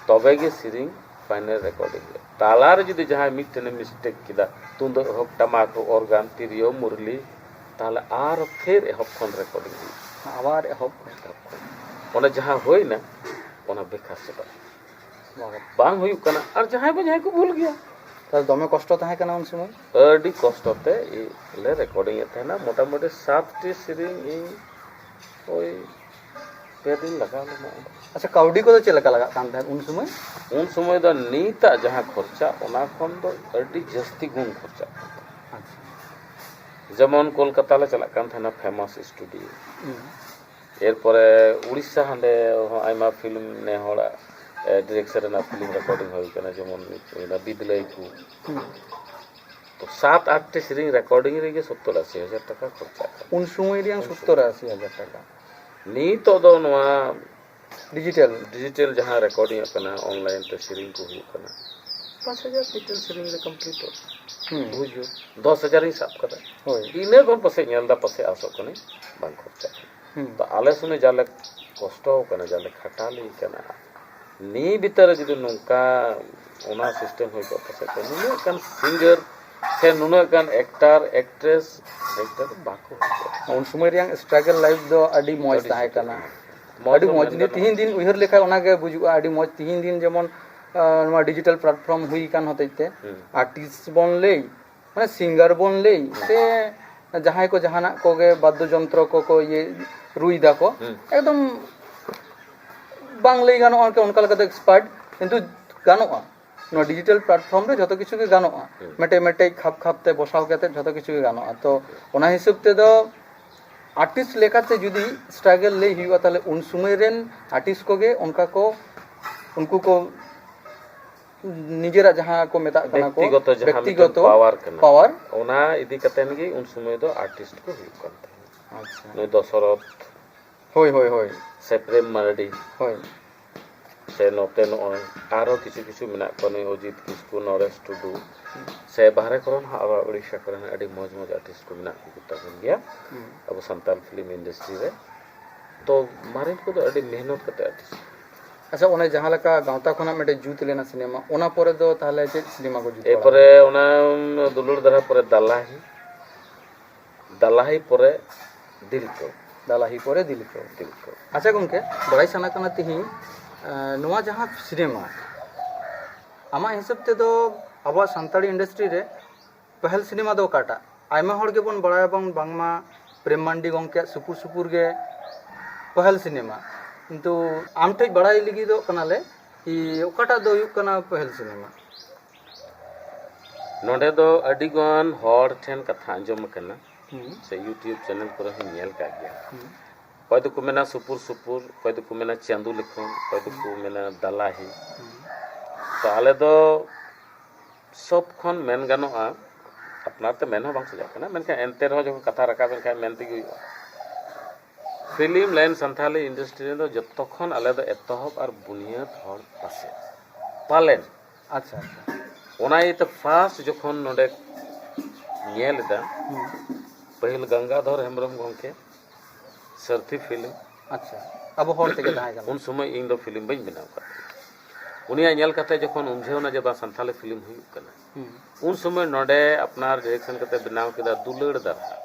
ᱛᱚᱵᱮ ᱜᱮ ᱥᱮᱨᱮᱧ ᱯᱷᱟᱭᱱᱮᱞ ᱨᱮᱠᱚᱨᱰᱤᱝ ᱦᱩᱭᱩᱜᱼᱟ᱾ ᱛᱟᱞᱟᱨᱮ ᱡᱩᱫᱤ ᱡᱟᱦᱟᱸᱭ ᱢᱤᱫᱴᱮᱱᱮ ᱢᱤᱥᱴᱮᱠ ᱠᱮᱫᱟ, ᱛᱩᱢᱫᱟᱹᱜ ᱦᱳᱠ, ᱴᱟᱢᱟᱠ ᱦᱳᱠ, ᱚᱨᱜᱟᱱ, ᱛᱤᱨᱭᱳ, ᱢᱩᱨᱞᱤ, ᱛᱟᱦᱚᱞᱮ ᱟᱨ ᱯᱷᱮᱨ ᱮᱦᱚᱵ ᱠᱷᱚᱱ ᱨᱮᱠᱚᱨᱰᱤᱝ ᱦᱩᱭᱩᱜᱼᱟ᱾ ᱟᱵᱟᱨ ᱮᱦᱚᱵ᱾ ᱚᱱᱟ ᱡᱟᱦᱟᱸ ᱦᱩᱭᱱᱟ, ᱚᱱᱟ ᱵᱮᱠᱟᱨ ᱪᱟᱵᱟᱜᱼᱟ᱾ ᱵᱟᱵᱟ᱾ ᱵᱟᱝ ᱦᱩᱭᱩᱜ ᱠᱟᱱᱟ, ᱟᱨ ᱡᱟᱦᱟᱸᱭ ᱵᱟ ᱡᱟᱦᱟᱸᱭ ᱠᱚ ᱵᱷᱩᱞ ᱜᱮᱭᱟ᱾ ᱛᱟᱦᱞᱮ ᱫᱚᱢᱮ ᱠᱚᱥᱴᱚ ᱛᱟᱦᱮᱸ ᱠᱟᱱᱟ ᱩᱱ ᱥᱚᱢᱚᱭ? ᱟᱹᱰᱤ ᱠᱚᱥᱴᱚ ᱛᱮ ᱞᱮ ᱨᱮᱠᱚᱨᱰᱤᱝ ᱮᱫ ᱛᱟᱦᱮᱱᱟ᱾ ᱢᱚᱴᱟᱢᱩᱴᱤ ᱥᱟᱛᱴᱤ ᱥᱮᱨᱮᱧ ᱤᱧ ᱳᱭ ᱯᱮ ᱫᱤᱱ ᱞᱟᱜᱟᱣ ᱞᱮᱱᱟ᱾ ᱟᱪᱪᱷᱟ, ᱠᱟᱹᱣᱰᱤ ᱠᱚᱫᱚ ᱪᱮᱫ ᱞᱮᱠᱟ ᱞᱟᱜᱟᱜ ᱠᱟᱱ ᱛᱟᱦᱮᱸᱫ ᱩᱱ ᱥᱚᱢᱚᱭ? ᱩᱱ ᱥᱚᱢᱚᱭ ᱫᱚ ᱱᱤᱛᱟᱜ ᱡᱟᱦᱟᱸ ᱠᱷᱚᱨᱪᱟ, ᱚᱱᱟ ᱠᱷᱚᱱ ᱫᱚ ᱟᱹᱰᱤ ᱡᱟᱹᱥᱛᱤ ᱜᱩᱱ ᱠᱷᱚᱨᱪᱟᱜ ᱠᱟᱱ ᱛᱟᱦᱮᱸᱫ᱾ ᱟᱪᱪᱷᱟ᱾ ᱡᱮᱢᱚᱱ ᱠᱳᱞᱠᱟᱛᱟ ᱞᱮ ᱪᱟᱞᱟᱜ ᱠᱟᱱ ᱛᱟᱦᱮᱱᱟ, ᱯᱷᱮᱢᱟᱥ ᱥᱴᱩᱰᱤᱭᱳ᱾ ᱦᱩᱸ᱾ ᱮᱨᱯᱚᱨᱮ ᱩᱲᱤᱥᱥᱟ, ᱦᱟᱸᱰᱮ ᱦᱚᱸ ᱟᱭᱢᱟ ᱯᱷᱤᱞᱢ ᱱᱮ ᱦᱚᱲᱟᱜ, ᱮ, ᱰᱤᱨᱮᱠᱥᱚᱱ ᱨᱮᱱᱟᱜ ᱯᱷᱤᱞᱢ ᱨᱮᱠᱚᱨᱰᱤᱝ ᱦᱩᱭ ᱠᱟᱱᱟ, ᱡᱮᱢᱚᱱ ᱢᱤᱫ ᱦᱩᱭᱱᱟ ᱵᱤᱫᱞᱟᱹᱭ ᱠᱚ᱾ ᱦᱩᱸ᱾ ᱛᱚ ᱥᱟᱛ ᱟᱴᱴᱤ ᱥᱮᱨᱮᱧ ᱨᱮᱠᱚᱨᱰᱤᱝ ᱨᱮᱜᱮ ᱥᱚᱛᱛᱚᱨ ᱟᱥᱤ ᱦᱟᱡᱟᱨ ᱴᱟᱠᱟ ᱠᱷᱚᱨᱪᱟᱜ ᱠᱟᱱᱟ᱾ ᱩᱱ ᱥᱚᱢᱚᱭ ᱨᱮᱭᱟᱝ ᱥᱚᱛᱛᱚᱨ ᱟᱥᱤ ᱦᱟᱡᱟᱨ ᱴᱟᱠᱟ᱾ ᱱᱤᱛᱚᱜ ᱫᱚ ᱱᱚᱣᱟ ᱰᱤᱡᱤᱴᱟᱞ᱾ ᱰᱤᱡᱤᱴᱟᱞ ᱡᱟᱦᱟᱸ ᱨᱮᱠᱚᱨᱰᱤᱝ ᱚᱜ ᱠᱟᱱᱟ, ᱚᱱᱞᱟᱭᱤᱱ ᱛᱮ ᱥᱮᱨᱮᱧ ᱠᱚ ᱦᱩᱭᱩᱜ ᱠᱟᱱᱟ, ᱯᱟᱸᱪ ᱦᱟᱡᱟᱨ ᱢᱤᱫᱴᱮᱱ ᱥᱮᱨᱮᱧ ᱨᱮ ᱠᱚᱢᱯᱞᱤᱴᱚᱜ᱾ ᱦᱩᱸ᱾ ᱵᱩᱡᱷᱟᱹᱣ, ᱫᱚᱥ ᱦᱟᱡᱟᱨᱤᱧ ᱥᱟᱵ ᱠᱟᱫᱟ᱾ ᱦᱳᱭ᱾ ᱤᱱᱟᱹ ᱠᱷᱚᱱ ᱯᱟᱥᱮᱡ ᱧᱮᱞ ᱫᱟ, ᱯᱟᱥᱮᱡ ᱟᱥᱚᱜ ᱠᱟᱹᱱᱟᱹᱧ ᱵᱟᱝ ᱠᱷᱚᱨᱪᱟᱜ ᱠᱟᱱᱟ᱾ ᱦᱩᱸ᱾ ᱛᱚ ᱟᱞᱮ ᱥᱚᱸᱜᱮ ᱡᱟᱞᱮ ᱠᱚᱥᱴᱚ ᱠᱟᱱᱟ, ᱡᱟᱞᱮ ᱠᱷᱟᱴᱟᱞᱤ ᱠᱟᱱᱟ, ᱱᱤᱭᱟᱹ ᱵᱷᱤᱛᱟᱹᱨ ᱨᱮ ᱡᱩᱫᱤ ᱱᱚᱝᱠᱟ ᱚᱱᱟ ᱥᱤᱥᱴᱮᱢ ᱦᱩᱭ ᱠᱚᱜ ᱯᱟᱥᱮᱡ ᱛᱚ ᱱᱩᱱᱟᱹᱜ ᱜᱟᱱ ᱥᱤᱝᱜᱟᱨ ᱥᱮ ᱱᱩᱱᱟᱹᱜ ᱜᱟᱱ ᱮᱠᱴᱟᱨ ᱮᱠᱴᱨᱮᱥ ᱰᱟᱭᱨᱮᱠᱴᱚᱨ ᱵᱟᱠᱚ ᱦᱩᱭ ᱠᱚᱜᱼᱟ᱾ ᱩᱱ ᱥᱚᱢᱚᱭ ᱨᱮᱭᱟᱜ ᱥᱴᱨᱟᱜᱮᱞ ᱞᱟᱭᱤᱯᱷ ᱫᱚ ᱟᱹᱰᱤ ᱢᱚᱡᱽ ᱟᱹᱰᱤ ᱛᱟᱦᱮᱸ ᱥᱩᱠ ᱠᱟᱱᱟ᱾ ᱛᱟᱦᱮᱸ ᱠᱟᱱᱟ᱾ ᱢᱚᱡᱽ ᱟᱹᱰᱤ ᱫᱚ ᱢᱚᱡᱽ᱾ ᱢᱮᱱ ᱱᱤᱛ ᱜᱟᱱᱚᱜᱼᱟ᱾ ᱛᱤᱦᱤᱧ ᱫᱤᱱ ᱩᱭᱦᱟᱹᱨ ᱞᱮᱠᱷᱟᱱ ᱚᱱᱟᱜᱮ ᱵᱩᱡᱩᱜᱼᱟ, ᱟᱹᱰᱤ ᱢᱚᱡᱽ᱾ ᱛᱤᱦᱤᱧ ᱫᱤᱱ ᱡᱮᱢᱚᱱ ᱟᱸ, ᱱᱚᱣᱟ ᱰᱤᱡᱤᱴᱟᱞ ᱯᱞᱟᱴᱯᱷᱚᱨᱢ ᱦᱩᱭ ᱟᱠᱟᱱ ᱦᱚᱛᱮᱡ ᱛᱮ ᱦᱩᱸ᱾ ᱟᱨᱴᱤᱥᱴ ᱵᱚᱱ ᱞᱟᱹᱭ, ᱢᱟᱱᱮ ᱥᱤᱝᱜᱟᱨ ᱵᱚᱱ ᱞᱟᱹᱭ, ᱥᱮ ᱡᱟᱦᱟᱸᱭ ᱠᱚ ᱡᱟᱦᱟᱱᱟᱜ ᱠᱚᱜᱮ ᱵᱟᱫᱽᱫᱚ ᱡᱚᱱᱛᱨᱚ ᱠᱚᱠᱚ ᱤᱭᱟᱹ ᱨᱩᱭ ᱫᱟᱠᱚ, ᱦᱩᱸ᱾ ᱮᱠᱫᱚᱢ ᱵᱟᱝ ᱞᱟᱹᱭ ᱜᱟᱱᱚᱜᱼᱟ ᱚᱱᱠᱟ ᱞᱮᱠᱟᱛᱮ ᱮᱠᱥᱯᱟᱨᱴ, ᱠᱤᱱᱛᱩ ᱜᱟᱱᱚᱜᱼᱟ᱾ ᱱᱚᱣᱟ ᱰᱤᱡᱤᱴᱟᱞ ᱯᱞᱟᱴᱯᱷᱚᱨᱢ ᱨᱮ ᱡᱷᱚᱛᱚ ᱠᱤᱪᱷᱩ ᱜᱮ ᱜᱟᱱᱚᱜᱼᱟ᱾ ᱦᱩᱸ᱾ ᱢᱮᱴᱮᱡ ᱢᱮᱴᱮᱡ ᱠᱷᱟᱯ ᱠᱷᱟᱯ ᱛᱮ ᱵᱚᱥᱟᱣ ᱠᱟᱛᱮ ᱡᱷᱚᱛᱚ ᱠᱤᱪᱷᱩ ᱜᱮ ᱜᱟᱱᱚᱜᱼᱟ᱾ ᱛᱚ ᱚᱱᱟ ᱦᱤᱥᱟᱹᱵ ᱛᱮᱫᱚ ᱟᱨᱴᱤᱥᱴ ᱞᱮᱠᱟᱛᱮ ᱡᱩᱫᱤ ᱥᱴᱨᱟᱜᱮᱞ ᱞᱟᱹᱭ ᱦᱩᱭᱩᱜᱼᱟ, ᱛᱟᱦᱚᱞᱮ ᱩᱱ ᱥᱚᱢᱚᱭ ᱨᱮᱱ ᱟᱨᱴᱤᱥᱴ ᱠᱚᱜᱮ ᱚᱱᱠᱟ ᱠᱚ, ᱩᱱᱠᱩ ᱠᱚ ᱱᱤᱡᱮᱨᱟᱜ ᱡᱟᱦᱟᱸ ᱠᱚ ᱢᱮᱛᱟᱜ ᱠᱟᱱᱟ ᱠᱚ ᱵᱮᱠᱛᱤᱜᱚᱛᱚ ᱡᱟᱦᱟᱸ ᱵᱮᱠᱛᱤᱜᱚᱛᱚ ᱢᱤᱫᱴᱮᱱ ᱯᱟᱣᱟᱨ ᱠᱟᱱᱟ, ᱯᱟᱣᱟᱨ᱾ ᱚᱱᱟ ᱤᱫᱤ ᱠᱟᱛᱮᱱ ᱜᱮ ᱩᱱ ᱥᱚᱢᱚᱭ ᱫᱚ ᱟᱨᱴᱤᱥᱴ ᱠᱚ ᱦᱩᱭᱩᱜ ᱠᱟᱱ ᱛᱟᱦᱮᱸᱫ᱾ ᱟᱪᱪᱷᱟ᱾ ᱱᱩᱭ ᱫᱚᱥᱚᱨᱚᱛᱷ ᱦᱳᱭ ᱦᱳᱭ ᱦᱳᱭ ᱥᱮ ᱯᱨᱮᱢ ᱢᱟᱨᱰᱤ ᱦᱳᱭ᱾ ᱥᱮ ᱱᱚᱛᱮ ᱱᱚᱜᱼᱚᱭ ᱟᱨᱚ ᱠᱤᱪᱷᱩ ᱠᱤᱪᱷᱩ ᱢᱮᱱᱟᱜ ᱠᱚᱣᱟ, ᱱᱩᱭ ᱚᱡᱤᱛ ᱠᱤᱥᱠᱩ, ᱱᱚᱨᱮᱥ ᱴᱩᱰᱩ, ᱥᱮ ᱵᱟᱦᱨᱮ ᱠᱚᱨᱮᱱ ᱦᱚᱸ, ᱟᱵᱚ ᱩᱲᱤᱥᱥᱟ ᱠᱚᱨᱮᱱ ᱦᱚᱸ ᱟᱹᱰᱤ ᱢᱚᱡᱽ ᱢᱚᱡᱽ ᱟᱨᱴᱤᱥᱴ ᱠᱚ ᱢᱮᱱᱟᱜ ᱠᱚ ᱛᱟᱵᱚᱱ ᱜᱮᱭᱟ ᱦᱩᱸ᱾ ᱟᱵᱚ ᱥᱟᱱᱛᱟᱲ ᱯᱷᱤᱞᱢ ᱤᱱᱰᱟᱥᱴᱨᱤ ᱨᱮ᱾ ᱛᱚ ᱢᱟᱨᱮᱱ ᱠᱚᱫᱚ ᱟᱹᱰᱤ ᱢᱮᱦᱱᱚᱛ ᱠᱟᱛᱮ ᱟᱨᱴᱤᱥᱴ᱾ ᱟᱪᱪᱷᱟ, ᱚᱱᱮ ᱡᱟᱦᱟᱸ ᱞᱮᱠᱟ ᱜᱟᱶᱛᱟ ᱠᱷᱚᱱᱟᱜ ᱢᱤᱫᱴᱮᱡ ᱡᱩᱛ ᱞᱮᱱᱟ ᱥᱤᱱᱮᱢᱟ, ᱚᱱᱟ ᱯᱚᱨᱮ ᱫᱚ ᱛᱟᱦᱚᱞᱮ ᱪᱮᱫ ᱥᱤᱱᱮᱢᱟ ᱠᱚ ᱡᱩᱛ ᱵᱟᱲᱟ ᱮᱨᱯᱚᱨᱮ ᱚᱱᱟ ᱫᱩᱞᱟᱹᱲ ᱫᱷᱟᱨᱟ ᱯᱚᱨᱮ ᱫᱟᱞᱟᱦᱤ, ᱫᱟᱞᱟᱦᱤ ᱯᱚᱨᱮ ᱫᱤᱞᱠᱟᱹᱣ᱾ ᱫᱟᱞᱟᱦᱤ ᱯᱚᱨᱮ ᱫᱤᱞᱠᱟᱹᱣ᱾ ᱫᱤᱞᱠᱟᱹᱣ᱾ ᱟᱪᱪᱷᱟ ᱜᱚᱢᱠᱮ, ᱵᱟᱲᱟᱭ ᱥᱟᱱᱟ ᱠᱟᱱᱟ ᱛᱤᱦᱤᱧ, ᱮᱸ, ᱱᱚᱣᱟ ᱡᱟᱦᱟᱸ ᱥᱤᱱᱮᱢᱟ, ᱟᱢᱟᱜ ᱦᱤᱥᱟᱹᱵ ᱛᱮᱫᱚ ᱟᱵᱚᱣᱟᱜ ᱥᱟᱱᱛᱟᱲᱤ ᱤᱱᱰᱟᱥᱴᱨᱤ ᱨᱮ ᱯᱟᱹᱦᱤᱞ ᱥᱤᱱᱮᱢᱟ ᱫᱚ ᱚᱠᱟᱴᱟᱜ? ᱟᱭᱢᱟ ᱦᱚᱲ ᱜᱮᱵᱚᱱ ᱵᱟᱲᱟᱭᱟᱵᱚᱱ ᱵᱟᱝᱢᱟ ᱯᱨᱮᱢ ᱢᱟᱱᱰᱤ ᱜᱚᱢᱠᱮᱭᱟᱜ ᱥᱩᱯᱩᱨ ᱥᱩᱯᱩᱨ ᱜᱮ ᱯᱟᱹᱦᱤᱞ ᱥᱤᱱᱮᱢᱟ, ᱠᱤᱱᱛᱩ ᱟᱢ ᱴᱷᱮᱡ ᱵᱟᱲᱟᱭ ᱞᱟᱹᱜᱤᱫᱚᱜ ᱠᱟᱱᱟᱞᱮ ᱠᱤ ᱚᱠᱟᱴᱟᱜ ᱫᱚ ᱦᱩᱭᱩᱜ ᱠᱟᱱᱟ ᱯᱟᱹᱦᱤᱞ ᱥᱤᱱᱮᱢᱟ? ᱱᱚᱰᱮ ᱫᱚ ᱟᱹᱰᱤᱜᱟᱱ ᱦᱚᱲ ᱴᱷᱮᱱ ᱠᱟᱛᱷᱟ ᱟᱸᱡᱚᱢ ᱟᱠᱟᱱᱟ, ᱦᱩᱸ᱾ ᱥᱮ YouTube ᱪᱮᱱᱮᱞ ᱠᱚᱨᱮ ᱦᱚᱸᱧ ᱧᱮᱞ ᱠᱟᱜ ᱜᱮᱭᱟ᱾ ᱦᱩᱸ᱾ ᱚᱠᱚᱭ ᱫᱚᱠᱚ ᱢᱮᱱᱟ ᱥᱩᱯᱩᱨ ᱥᱩᱯᱩᱨ, ᱚᱠᱚᱭ ᱫᱚᱠᱚ ᱢᱮᱱᱟ ᱪᱟᱸᱫᱩ ᱞᱮᱠᱷᱚᱱ, ᱚᱠᱚᱭ ᱫᱚᱠᱚ ᱢᱮᱱᱟ ᱫᱟᱞᱟᱦᱤ᱾ ᱦᱩᱸ᱾ ᱛᱚ ᱟᱞᱮ ᱫᱚ ᱥᱚᱵ ᱠᱷᱚᱱ ᱢᱮᱱ ᱜᱟᱱᱚᱜᱼᱟ, ᱟᱯᱱᱟᱨ ᱛᱮ ᱢᱮᱱ ᱦᱚᱸ ᱵᱟᱝ ᱥᱟᱡᱟᱜ ᱠᱟᱱᱟ, ᱢᱮᱱᱠᱷᱟᱱ ᱮᱱᱛᱮ ᱨᱮᱦᱚᱸ ᱡᱚᱠᱷᱚᱱ ᱠᱟᱛᱷᱟ ᱨᱟᱠᱟᱵ ᱮᱱ ᱠᱷᱟᱱ ᱢᱮᱱ ᱛᱮᱜᱮ ᱦᱩᱭᱩᱜᱼᱟ᱾ ᱯᱷᱤᱞᱢ ᱞᱟᱭᱤᱱ ᱥᱟᱱᱛᱷᱟᱞᱤ ᱤᱱᱰᱟᱥᱴᱨᱤ ᱨᱮᱫᱚ ᱡᱚᱛᱚ ᱠᱷᱚᱱ ᱟᱞᱮ ᱫᱚ ᱮᱛᱚᱦᱚᱵ ᱟᱨ ᱵᱩᱱᱤᱭᱟᱹᱫ ᱦᱚᱲ ᱯᱟᱥᱮ ᱯᱟᱞᱮᱱ᱾ ᱟᱪᱪᱷᱟ, ᱟᱪᱪᱷᱟ᱾ ᱚᱱᱟ ᱤᱭᱟᱹᱛᱮ ᱯᱷᱟᱥᱴ ᱡᱚᱠᱷᱚᱱ ᱱᱚᱰᱮ ᱧᱮᱞ ᱮᱫᱟ, ᱦᱩᱸ᱾ ᱯᱟᱹᱦᱤᱞ ᱜᱟᱝᱜᱟᱫᱷᱚᱨ ᱦᱮᱢᱵᱨᱚᱢ ᱜᱚᱢᱠᱮ ᱥᱟᱨᱛᱷᱤ ᱯᱷᱤᱞᱢ, ᱟᱪᱪᱷᱟ, ᱟᱵᱚ ᱦᱚᱲ ᱛᱮᱜᱮ ᱛᱟᱦᱮᱸ ᱠᱟᱱᱟ᱾ ᱩᱱ ᱥᱚᱢᱚᱭ ᱤᱧ ᱫᱚ ᱯᱷᱤᱞᱢ ᱵᱟᱹᱧ ᱵᱮᱱᱟᱣ ᱟᱠᱟᱫ ᱛᱟᱦᱮᱸᱫ᱾ ᱩᱱᱤᱭᱟᱜ ᱧᱮᱞ ᱠᱟᱛᱮ ᱡᱚᱠᱷᱚᱱ ᱩᱢᱡᱷᱟᱹᱣ ᱮᱱᱟ ᱡᱮ ᱵᱟᱝ ᱥᱟᱱᱛᱟᱞᱤ ᱯᱷᱤᱞᱢ ᱦᱩᱭᱩᱜ ᱠᱟᱱᱟ, ᱦᱩᱸ᱾ ᱩᱱ ᱥᱚᱢᱚᱭ ᱱᱚᱰᱮ ᱟᱯᱱᱟᱨ ᱰᱤᱨᱮᱠᱥᱚᱱ ᱠᱟᱛᱮ ᱵᱮᱱᱟᱣ ᱠᱮᱫᱟ ᱫᱩᱞᱟᱹᱲ ᱫᱟᱨᱦᱟ᱾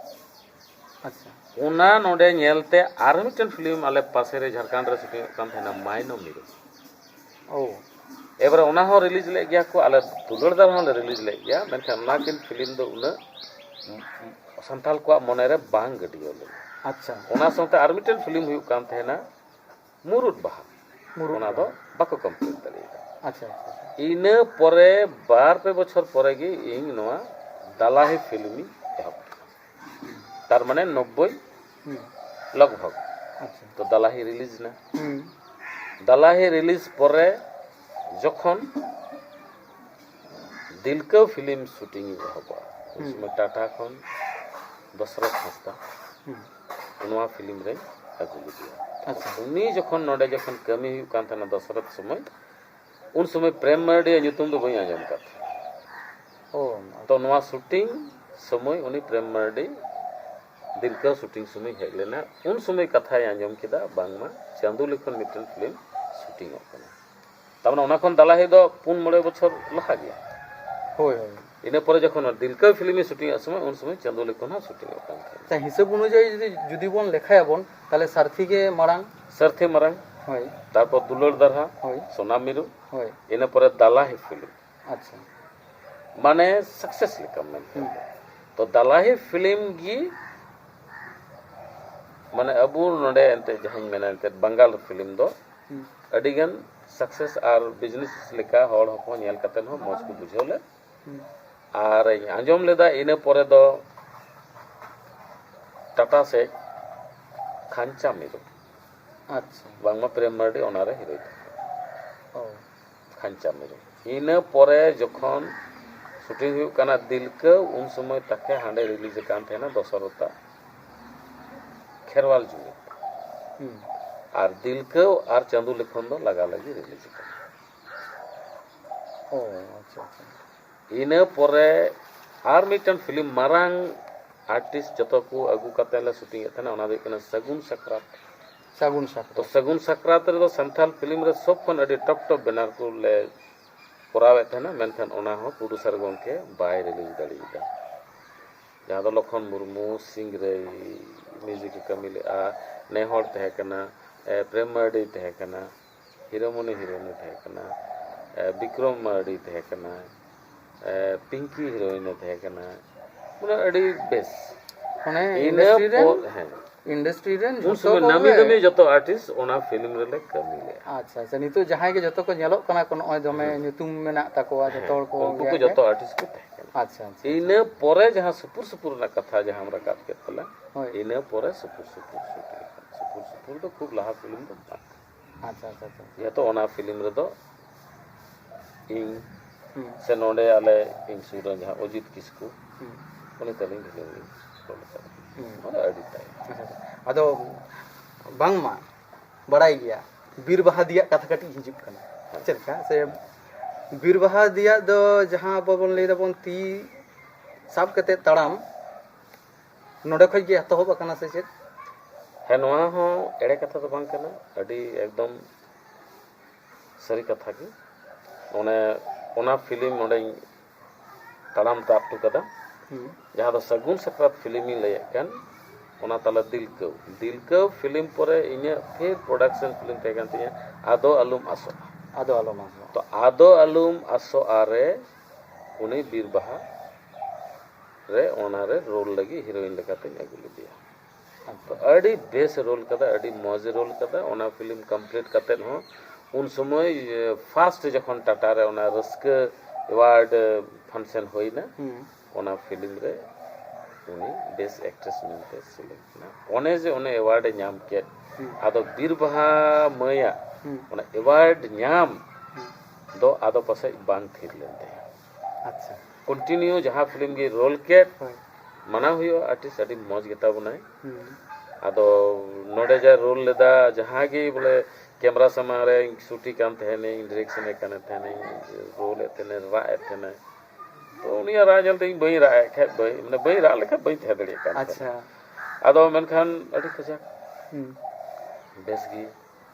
ᱟᱪᱪᱷᱟ᱾ ᱚᱱᱟ ᱱᱚᱰᱮ ᱧᱮᱞᱛᱮ ᱟᱨ ᱢᱤᱫᱴᱮᱱ ᱯᱷᱤᱞᱢ ᱟᱞᱮ ᱯᱟᱥᱮ ᱨᱮ ᱡᱷᱟᱲᱠᱷᱚᱸᱰ ᱨᱮ ᱥᱩᱴᱤᱝᱚᱜ ᱠᱟᱱ ᱛᱟᱦᱮᱱᱟ, ᱢᱟᱭᱱᱚ ᱢᱤᱨᱩ᱾ ᱳ᱾ ᱮᱵᱟᱨᱮ ᱚᱱᱟ ᱦᱚᱸ ᱨᱤᱞᱤᱡᱽ ᱞᱮᱫ ᱜᱮᱭᱟ ᱠᱚ, ᱟᱞᱮ ᱫᱩᱞᱟᱹᱲ ᱫᱟᱨᱦᱟ ᱦᱚᱸᱞᱮ ᱨᱤᱞᱤᱡᱽ ᱞᱮᱫ ᱜᱮᱭᱟ, ᱢᱮᱱᱠᱷᱟᱱ ᱚᱱᱟ ᱠᱤᱱ ᱯᱷᱤᱞᱢ ᱫᱚ ᱩᱱᱟᱹᱜ ᱥᱟᱱᱛᱟᱲ ᱠᱚᱣᱟᱜ ᱢᱚᱱᱮᱨᱮ ᱵᱟᱝ ᱜᱟᱹᱰᱭᱟᱹᱣ ᱞᱮᱱᱟ᱾ ᱟᱪᱪᱷᱟ᱾ ᱚᱱᱟ ᱥᱟᱶᱛᱮ ᱟᱨ ᱢᱤᱫᱴᱮᱱ ᱯᱷᱤᱞᱢ ᱦᱩᱭᱩᱜ ᱠᱟᱱ ᱛᱟᱦᱮᱱᱟ ᱢᱩᱨᱩᱫ ᱵᱟᱦᱟ, ᱢᱩᱨᱩᱫ ᱚᱱᱟ ᱵᱟᱦᱟ᱾ ᱫᱚ ᱵᱟᱠᱚ ᱠᱚᱢᱯᱞᱤᱴ ᱫᱟᱲᱮᱭᱟᱫᱟ᱾ ᱟᱪᱪᱷᱟ, ᱟᱪᱪᱷᱟ, ᱟᱪᱪᱷᱟ᱾ ᱤᱱᱟᱹ ᱯᱚᱨᱮ ᱵᱟᱨ ᱯᱮ ᱵᱚᱪᱷᱚᱨ ᱯᱚᱨᱮ ᱜᱮ ᱤᱧ ᱱᱚᱣᱟ ᱫᱟᱞᱟᱦᱤ ᱯᱷᱤᱞᱢᱤᱧ ᱮᱦᱚᱵ ᱠᱮᱫᱟ᱾ ᱛᱟᱨ ᱢᱟᱱᱮ ᱱᱚᱵᱵᱳᱭ ᱦᱩᱸ᱾ ᱞᱚᱜᱽ ᱵᱷᱚᱜᱽ ᱟᱪᱪᱷᱟ᱾ ᱛᱚ ᱫᱟᱞᱟᱦᱤ ᱨᱤᱞᱤᱡᱽ ᱮᱱᱟ᱾ ᱦᱩᱸ᱾ ᱫᱟᱞᱟᱦᱤ ᱨᱤᱞᱤᱡᱽ ᱯᱚᱨᱮ ᱡᱚᱠᱷᱚᱱ ᱫᱤᱞᱠᱟᱹᱣ ᱯᱷᱤᱞᱢ ᱥᱩᱴᱤᱝ ᱤᱧ ᱮᱦᱚᱵᱟ, ᱩᱱ ᱦᱩᱸ᱾ ᱥᱚᱢᱚᱭ ᱴᱟᱴᱟ ᱠᱷᱚᱱ ᱫᱚᱥᱨᱚᱛᱷ ᱦᱟᱸᱥᱫᱟ ᱦᱩᱸ᱾ ᱱᱚᱣᱟ ᱯᱷᱤᱞᱢ ᱨᱮᱧ ᱟᱹᱜᱩ ᱞᱮᱫᱮᱭᱟ᱾ ᱟᱪᱪᱷᱟ᱾ ᱩᱱᱤ ᱡᱚᱠᱷᱚᱱ ᱱᱚᱰᱮ ᱡᱚᱠᱷᱚᱱ ᱠᱟᱹᱢᱤ ᱦᱩᱭᱩᱜ ᱠᱟᱱ ᱛᱟᱦᱮᱱᱟ ᱫᱚᱥᱨᱚᱛᱷ ᱥᱚᱢᱚᱭ, ᱩᱱ ᱥᱚᱢᱚᱭ ᱯᱨᱮᱢ ᱢᱟᱨᱰᱤᱭᱟᱜ ᱧᱩᱛᱩᱢ ᱫᱚ ᱵᱟᱹᱧ ᱟᱸᱡᱚᱢ ᱟᱠᱟᱫ ᱛᱟᱦᱮᱱᱟ᱾ ᱳ᱾ ᱛᱚ ᱱᱚᱣᱟ ᱥᱩᱴᱤᱝ ᱥᱚᱢᱚᱭ ᱩᱱᱤ ᱯᱨᱮᱢ ᱢᱟᱨᱰᱤ ᱫᱤᱞᱠᱟᱹᱣ ᱥᱩᱴᱤᱝ ᱥᱚᱢᱚᱭ ᱦᱮᱡ ᱞᱮᱱᱟ, ᱩᱱ ᱥᱚᱢᱚᱭ ᱠᱟᱛᱷᱟᱭ ᱟᱸᱡᱚᱢ ᱠᱮᱫᱟ ᱵᱟᱝᱢᱟ ᱪᱟᱸᱫᱩ ᱞᱤᱠᱷᱚᱱ ᱢᱤᱫᱴᱮᱱ ᱯᱷᱤᱞᱢ ᱥᱩᱴᱤᱝᱚᱜ ᱠᱟᱱᱟ᱾ ᱛᱟᱨᱢᱟᱱᱮ ᱚᱱᱟ ᱠᱷᱚᱱ ᱫᱟᱞᱟᱦᱤ ᱫᱚ ᱯᱩᱱ ᱢᱚᱬᱮ ᱵᱚᱪᱷᱚᱨ ᱞᱟᱦᱟ ᱜᱮᱭᱟ᱾ ᱦᱳᱭ, ᱦᱳᱭ᱾ ᱤᱱᱟᱹ ᱯᱚᱨᱮ ᱡᱚᱠᱷᱚᱱ ᱫᱤᱞᱠᱟᱹᱣ ᱯᱷᱤᱞᱢ ᱥᱩᱴᱤᱝ ᱮᱫ ᱥᱚᱢᱚᱭ, ᱩᱱ ᱥᱚᱢᱚᱭ ᱪᱟᱸᱫᱩ ᱞᱤᱠᱷᱚᱱ ᱦᱚᱸ ᱥᱩᱴᱤᱝᱚᱜ ᱠᱟᱱ ᱛᱟᱦᱮᱸᱫ᱾ ᱟᱪᱪᱷᱟ, ᱦᱤᱥᱟᱹᱵ ᱚᱱᱩᱡᱟᱭᱤ ᱡᱩᱫᱤ, ᱡᱩᱫᱤ ᱵᱚᱱ ᱞᱮᱠᱷᱟᱭᱟᱵᱚᱱ, ᱛᱟᱦᱞᱮ ᱥᱟᱨᱛᱷᱤ ᱜᱮ ᱢᱟᱲᱟᱝ᱾ ᱥᱟᱨᱛᱷᱤ ᱢᱟᱨᱟᱝ, ᱦᱳᱭ, ᱛᱟᱨᱯᱚᱨ ᱫᱩᱞᱟᱹᱲ ᱫᱟᱨᱦᱟ, ᱦᱳᱭ, ᱥᱳᱱᱟ ᱢᱤᱨᱩ, ᱦᱳᱭ᱾ ᱤᱱᱟᱹ ᱯᱚᱨᱮ ᱫᱟᱞᱟᱦᱤ ᱯᱷᱤᱞᱢ᱾ ᱟᱪᱪᱷᱟ᱾ ᱢᱟᱱᱮ ᱥᱟᱠᱥᱮᱥ ᱞᱮᱠᱟᱢ ᱢᱮᱱ ᱦᱩᱸ᱾ ᱠᱮᱫᱟ᱾ ᱛᱚ ᱫᱟᱞᱟᱦᱤ ᱯᱷᱤᱞᱢ ᱜᱮ ᱢᱟᱱᱮ ᱟᱵᱚ ᱱᱚᱰᱮ ᱮᱱᱛᱮᱫ ᱡᱟᱦᱟᱸᱧ ᱢᱮᱱᱟ ᱮᱱᱛᱮᱫ ᱵᱟᱝᱜᱟᱞ ᱯᱷᱤᱞᱢ ᱫᱚ ᱦᱩᱸ᱾ ᱟᱹᱰᱤᱜᱟᱱ ᱥᱟᱠᱥᱮᱥ ᱟᱨ ᱵᱤᱡᱽᱱᱮᱥ ᱞᱮᱠᱟ ᱦᱚᱲ ᱦᱚᱸᱠᱚ ᱧᱮᱞ ᱠᱟᱛᱮᱫ ᱦᱚᱸ ᱢᱚᱡᱽ ᱠᱚ ᱵᱩᱡᱷᱟᱹᱣ ᱞᱮᱫ᱾ ᱦᱩᱸ᱾ ᱟᱨ ᱤᱧ ᱟᱸᱡᱚᱢ ᱞᱮᱫᱟ ᱤᱱᱟᱹ ᱯᱚᱨᱮ ᱫᱚ ᱴᱟᱴᱟ ᱥᱮᱫ ᱠᱷᱟᱧᱪᱟ ᱢᱤᱨᱩ, ᱟᱪᱪᱷᱟ᱾ ᱵᱟᱝᱢᱟ ᱯᱨᱮᱢ ᱢᱟᱨᱰᱤ ᱚᱱᱟᱨᱮ ᱦᱤᱨᱳᱭᱤᱱ᱾ ᱳ᱾ ᱠᱷᱟᱧᱪᱟ ᱢᱤᱨᱩ᱾ ᱤᱱᱟᱹ ᱯᱚᱨᱮ ᱡᱚᱠᱷᱚᱱ ᱥᱩᱴᱤᱝ ᱦᱩᱭᱩᱜ ᱠᱟᱱᱟ ᱫᱤᱞᱠᱟᱹᱣ, ᱩᱱ ᱥᱚᱢᱚᱭ ᱛᱟᱠᱮ ᱦᱟᱸᱰᱮ ᱨᱤᱞᱤᱡᱽ ᱟᱠᱟᱱ ᱛᱟᱦᱮᱱᱟ ᱫᱚᱥᱚᱨᱚᱛᱟ ᱠᱷᱮᱨᱣᱟᱞ ᱡᱩᱢᱤ᱾ ᱦᱩᱸ᱾ ᱟᱨ ᱫᱤᱞᱠᱟᱹᱣ ᱟᱨ ᱪᱟᱸᱫᱩ ᱞᱤᱠᱷᱚᱱ ᱫᱚ ᱞᱟᱜᱟ ᱞᱟᱜᱤ ᱨᱤᱞᱤᱡᱽ ᱟᱠᱟᱱᱟ᱾ ᱳ, ᱟᱪᱪᱷᱟ, ᱟᱪᱪᱷᱟ᱾ ᱤᱱᱟᱹ ᱯᱚᱨᱮ ᱟᱨ ᱢᱤᱫᱴᱮᱱ ᱯᱷᱤᱞᱢ ᱢᱟᱨᱟᱝ ᱟᱨᱴᱤᱥᱴ ᱡᱚᱛᱚ ᱠᱚ ᱟᱹᱜᱩ ᱠᱟᱛᱮ ᱞᱮ ᱥᱩᱴᱤᱝ ᱮᱫ ᱛᱟᱦᱮᱱᱟ, ᱚᱱᱟ ᱫᱚ ᱦᱩᱭᱩᱜ ᱠᱟᱱᱟ ᱥᱟᱹᱜᱩᱱ ᱥᱟᱠᱨᱟᱛ᱾ ᱥᱟᱹᱜᱩᱱ ᱥᱟᱠᱨᱟᱛ᱾ ᱛᱚ ᱥᱟᱹᱜᱩᱱ ᱥᱟᱠᱨᱟᱛ ᱨᱮᱫᱚ ᱥᱟᱱᱛᱟᱲ ᱯᱷᱤᱞᱢ ᱨᱮ ᱥᱚᱵ ᱠᱷᱚᱱ ᱟᱹᱰᱤ ᱴᱚᱯ ᱴᱚᱯ ᱵᱮᱱᱟᱨ ᱠᱚ ᱞᱮ ᱠᱚᱨᱟᱣᱮᱫ ᱛᱟᱦᱮᱱᱟ, ᱢᱮᱱᱠᱷᱟᱱ ᱚᱱᱟ ᱦᱚᱸ ᱯᱨᱚᱰᱩᱥᱟᱨ ᱜᱚᱢᱠᱮ ᱵᱟᱭ ᱨᱤᱞᱤᱡᱽ ᱫᱟᱲᱮᱭᱟᱫᱟ᱾ ᱡᱟᱦᱟᱸ ᱫᱚ ᱞᱚᱠᱷᱚᱱ ᱢᱩᱨᱢᱩ, ᱥᱤᱝᱨᱟᱹᱭ, ᱢᱤᱣᱡᱤᱠ ᱮ ᱠᱟᱹᱢᱤ ᱞᱮᱫᱼᱟ, ᱱᱮ ᱦᱚᱲ ᱛᱟᱦᱮᱸ ᱠᱟᱱᱟ, ᱮ, ᱯᱨᱮᱢ ᱢᱟᱨᱰᱤ ᱛᱟᱦᱮᱸ ᱠᱟᱱᱟ, ᱦᱤᱨᱳᱢᱚᱱᱤ ᱦᱤᱨᱳᱭᱤᱱ ᱮ ᱛᱟᱦᱮᱸ ᱠᱟᱱᱟ, ᱮ, ᱵᱤᱠᱨᱚᱢ ᱢᱟᱨᱰᱤ ᱛᱟᱦᱮᱸ ᱠᱟᱱᱟ, ᱮ, ᱯᱤᱝᱠᱤ ᱦᱤᱨᱳᱭᱤᱱ ᱮ ᱛᱟᱦᱮᱸ ᱠᱟᱱᱟ, ᱢᱟᱱᱮ ᱟᱹᱰᱤ ᱵᱮᱥ᱾ ᱢᱟᱱᱮ ᱤᱱᱟᱹ ᱤᱱᱰᱟᱥᱴᱨᱤ ᱨᱮᱱ ᱯᱚᱨ, ᱦᱮᱸ᱾ ᱤᱱᱰᱟᱥᱴᱨᱤ ᱨᱮᱱ ᱩᱱ ᱡᱷᱚᱛᱚ ᱥᱚᱢᱚᱭ ᱱᱟᱢᱤ ᱠᱚᱜᱮ? ᱫᱟᱢᱤ ᱡᱚᱛᱚ ᱟᱨᱴᱤᱥᱴ ᱚᱱᱟ ᱯᱷᱤᱞᱢ ᱨᱮᱞᱮ ᱠᱟᱹᱢᱤ ᱞᱮᱫᱼᱟ᱾ ᱟᱪᱪᱷᱟ, ᱟᱪᱪᱷᱟ, ᱱᱤᱛᱚᱜ ᱡᱟᱦᱟᱸᱭ ᱜᱮ ᱡᱚᱛᱚ ᱠᱚ ᱧᱮᱞᱚᱜ ᱠᱟᱱᱟ ᱠᱚ, ᱱᱚᱜᱼᱚᱭ ᱫᱚᱢᱮ ᱦᱮᱸ᱾ ᱧᱩᱛᱩᱢ ᱢᱮᱱᱟᱜ ᱛᱟᱠᱚᱣᱟ ᱡᱚᱛᱚ ᱦᱮᱸ, ᱦᱚᱲ ᱠᱚ ᱩᱱᱠᱩ ᱜᱮ ᱠᱚ ᱟᱨᱠᱤ᱾ ᱡᱚᱛᱚ ᱟᱨᱴᱤᱥᱴ ᱠᱚ ᱛᱟᱦᱮᱸ ᱠᱟᱱᱟ᱾ ᱟᱪᱪᱷᱟ, ᱟᱪᱪᱷᱟ, ᱤᱱᱟᱹ ᱟᱪᱪᱷᱟ᱾ ᱯᱚᱨᱮ ᱡᱟᱦᱟᱸ ᱥᱩᱯᱩᱨ ᱥᱩᱯᱩᱨ ᱨᱮᱱᱟᱜ ᱠᱟᱛᱷᱟ ᱡᱟᱦᱟᱸᱢ ᱨᱟᱠᱟᱵ ᱠᱮᱫ ᱛᱟᱞᱟᱝ, ᱦᱳᱭ᱾ ᱤᱱᱟᱹ ᱯᱚᱨᱮ ᱥᱩᱯᱩᱨ ᱥᱩᱯᱩᱨ ᱥᱩᱴ ᱞᱮᱠᱷᱟᱱ, ᱥᱩᱯᱩᱨ ᱥᱩᱯᱩᱨ ᱫᱚ ᱠᱷᱩᱵ ᱞᱟᱦᱟ ᱯᱷᱤᱞᱢ ᱫᱚ ᱵᱟᱝ ᱠᱟᱱᱟ᱾ ᱟᱪᱪᱷᱟ, ᱟᱪᱪᱷᱟ, ᱟᱪᱪᱷᱟ᱾ ᱡᱮᱦᱮᱛᱩ ᱚᱱᱟ ᱯᱷᱤᱞᱢ ᱨᱮᱫᱚ ᱤᱧ ᱦᱩᱸ᱾ ᱥᱮ ᱱᱚᱰᱮ ᱟᱞᱮ ᱤᱧ ᱥᱩᱨ ᱨᱮᱱ ᱡᱟᱦᱟᱸ ᱚᱡᱤᱛ ᱠᱤᱥᱠᱩ, ᱦᱩᱸ᱾ ᱩᱱᱤ ᱛᱟᱹᱞᱤᱧ ᱵᱷᱤᱞᱮᱱ ᱞᱤᱧ ᱨᱳᱞ ᱟᱠᱟᱫᱟ᱾ ᱦᱩᱸ᱾ ᱚᱱᱟ ᱟᱹᱰᱤ ᱛᱟᱭᱚᱢ᱾ ᱟᱪᱪᱷᱟ, ᱟᱪᱪᱷᱟ᱾ ᱟᱫᱚ ᱵᱟᱝᱢᱟ ᱵᱟᱲᱟᱭ ᱜᱮᱭᱟ, ᱵᱤᱨ ᱵᱟᱦᱟ ᱫᱤᱭᱟᱜ ᱠᱟᱛᱷᱟ ᱠᱟᱹᱴᱤᱡ ᱦᱤᱡᱩᱜ ᱠᱟᱱᱟ᱾ ᱦᱮᱸ᱾ ᱪᱮᱫ ᱞᱮᱠᱟ? ᱥᱮ ᱵᱤᱨ ᱵᱟᱦᱟ ᱫᱤᱭᱟᱜ ᱫᱚ ᱡᱟᱦᱟᱸ ᱟᱵᱚ ᱵᱚᱱ ᱞᱟᱹᱭ ᱫᱟᱵᱚᱱ ᱛᱤ ᱥᱟᱵ ᱠᱟᱛᱮ ᱛᱟᱲᱟᱢ, ᱱᱚᱰᱮ ᱠᱷᱚᱡ ᱜᱮ ᱮᱛᱚᱦᱚᱵ ᱟᱠᱟᱱᱟ ᱥᱮ ᱪᱮᱫ? ᱦᱮᱸ, ᱱᱚᱣᱟ ᱦᱚᱸ ᱮᱲᱮ ᱠᱟᱛᱷᱟ ᱫᱚ ᱵᱟᱝ ᱠᱟᱱᱟ, ᱟᱹᱰᱤ ᱮᱠᱫᱚᱢ ᱥᱟᱹᱨᱤ ᱠᱟᱛᱷᱟ ᱜᱮ᱾ ᱚᱱᱮ ᱚᱱᱟ ᱯᱷᱤᱞᱢ ᱱᱚᱰᱮᱧ ᱛᱟᱲᱟᱢ ᱛᱟᱵ ᱦᱚᱴᱚ ᱠᱟᱫᱟ, ᱦᱩᱸ᱾ ᱡᱟᱦᱟᱸ ᱫᱚ ᱥᱟᱹᱜᱩᱱ ᱥᱟᱠᱨᱟᱛ ᱯᱷᱤᱞᱢᱤᱧ ᱞᱟᱹᱭᱮᱫ ᱠᱟᱱ, ᱚᱱᱟ ᱛᱟᱞᱟ ᱫᱤᱞᱠᱟᱹᱣ᱾ ᱫᱤᱞᱠᱟᱹᱣ ᱯᱷᱤᱞᱢ ᱯᱚᱨᱮ ᱤᱧᱟᱹᱜ ᱯᱷᱤᱨ ᱯᱨᱚᱰᱟᱠᱥᱚᱱ ᱯᱷᱤᱞᱢ ᱛᱟᱦᱮᱸ ᱠᱟᱱ ᱛᱤᱧᱟᱹ ᱟᱫᱚ ᱟᱞᱚᱢ ᱟᱥᱚᱜᱼᱟ᱾ ᱟᱫᱚ ᱟᱞᱚᱢ ᱟᱥᱚᱜᱼᱟ᱾ ᱛᱚ ᱟᱫᱚ ᱟᱞᱚᱢ ᱟᱥᱚᱜᱼᱟ ᱨᱮ ᱩᱱᱤ ᱵᱤᱨ ᱵᱟᱦᱟ ᱨᱮ ᱚᱱᱟᱨᱮ ᱨᱳᱞ ᱞᱟᱹᱜᱤᱫ ᱦᱤᱨᱳᱭᱤᱱ ᱞᱮᱠᱟᱛᱤᱧ ᱟᱹᱜᱩ ᱞᱮᱫᱮᱭᱟ᱾ ᱛᱚ ᱟᱹᱰᱤ ᱵᱮᱥ ᱮ ᱨᱳᱞ ᱠᱟᱫᱟ, ᱟᱹᱰᱤ ᱢᱚᱡᱽ ᱮ ᱨᱳᱞ ᱠᱟᱫᱟ᱾ ᱚᱱᱟ ᱯᱷᱤᱞᱢ ᱠᱚᱢᱯᱞᱤᱴ ᱠᱟᱛᱮᱫ ᱦᱚᱸ ᱩᱱ ᱥᱚᱢᱚᱭ, ᱮ, ᱯᱷᱟᱥᱴ ᱡᱚᱠᱷᱚᱱ ᱴᱟᱴᱟ ᱨᱮ ᱚᱱᱟ ᱨᱟᱹᱥᱠᱟᱹ ᱮᱣᱟᱨᱰ ᱯᱷᱟᱱᱥᱮᱱ ᱦᱩᱭᱱᱟ, ᱦᱩᱸ᱾ ᱚᱱᱟ ᱯᱷᱤᱞᱢ ᱨᱮ ᱩᱱᱤ ᱵᱮᱥᱴ ᱮᱠᱴᱨᱮᱥ ᱢᱮᱱᱛᱮ ᱥᱤᱞᱮᱠᱴ ᱮᱱᱟ᱾ ᱚᱱᱮ ᱡᱮ ᱚᱱᱮ ᱮᱣᱟᱨᱰ ᱮ ᱧᱟᱢ ᱠᱮᱫ, ᱦᱩᱸ᱾ ᱟᱫᱚ ᱵᱤᱨ ᱵᱟᱦᱟ ᱢᱟᱹᱭᱟᱜ ᱦᱩᱸ᱾ ᱚᱱᱟ ᱮᱣᱟᱨᱰ ᱧᱟᱢ ᱦᱩᱸ᱾ ᱫᱚ ᱟᱫᱚ ᱯᱟᱥᱮᱡ ᱵᱟᱝ ᱛᱷᱤᱨ ᱞᱮᱱ ᱛᱟᱭᱟ᱾ ᱟᱪᱪᱷᱟ᱾ ᱠᱚᱱᱴᱤᱱᱤᱭᱩ ᱡᱟᱦᱟᱸ ᱯᱷᱤᱞᱢ ᱜᱮ ᱨᱳᱞ ᱠᱮᱫ, ᱦᱳᱭ᱾ ᱢᱟᱱᱟᱣ ᱦᱩᱭᱩᱜᱼᱟ, ᱟᱨᱴᱤᱥᱴ ᱟᱹᱰᱤ ᱢᱚᱡᱽ ᱜᱮᱛᱟ ᱵᱚᱱᱟᱭ᱾ ᱦᱩᱸ᱾ ᱟᱫᱚ ᱱᱚᱰᱮ ᱡᱟ ᱨᱳᱞ ᱞᱮᱫᱟ, ᱡᱟᱦᱟᱸ ᱜᱮ ᱵᱚᱞᱮ ᱠᱮᱢᱨᱟ ᱥᱟᱢᱟᱝ ᱨᱮ ᱥᱩᱴᱤ ᱠᱟᱱ ᱛᱟᱦᱮᱱᱟᱹᱧ, ᱰᱤᱨᱮᱠᱥᱚᱱ ᱮ ᱠᱟᱱ ᱛᱟᱦᱮᱱᱟᱹᱧ, ᱨᱳᱞ ᱮᱫ ᱛᱟᱦᱮᱱᱟᱹᱧ, ᱨᱟᱜ ᱮᱫ ᱛᱟᱦᱮᱱᱟᱹᱧ᱾ ᱛᱚ ᱩᱱᱤᱭᱟᱜ ᱨᱟᱜ ᱧᱮᱞᱛᱮ ᱤᱧ ᱵᱟᱹᱧ ᱨᱟᱜ ᱮᱫ ᱠᱷᱟᱡ, ᱵᱟᱹᱧ, ᱢᱟᱱᱮ ᱵᱟᱹᱧ ᱨᱟᱜ ᱞᱮᱠᱷᱟᱡ ᱵᱟᱹᱧ ᱛᱟᱦᱮᱸ ᱫᱟᱲᱮᱭᱟᱜ ᱠᱟᱱ ᱛᱟᱦᱮᱱᱟ᱾ ᱟᱪᱪᱷᱟ᱾ ᱟᱫᱚ ᱢᱮᱱᱠᱷᱟᱱ ᱟᱹᱰᱤ ᱠᱟᱡᱟᱠ ᱦᱩᱸ᱾ ᱵᱮᱥ ᱜᱮ᱾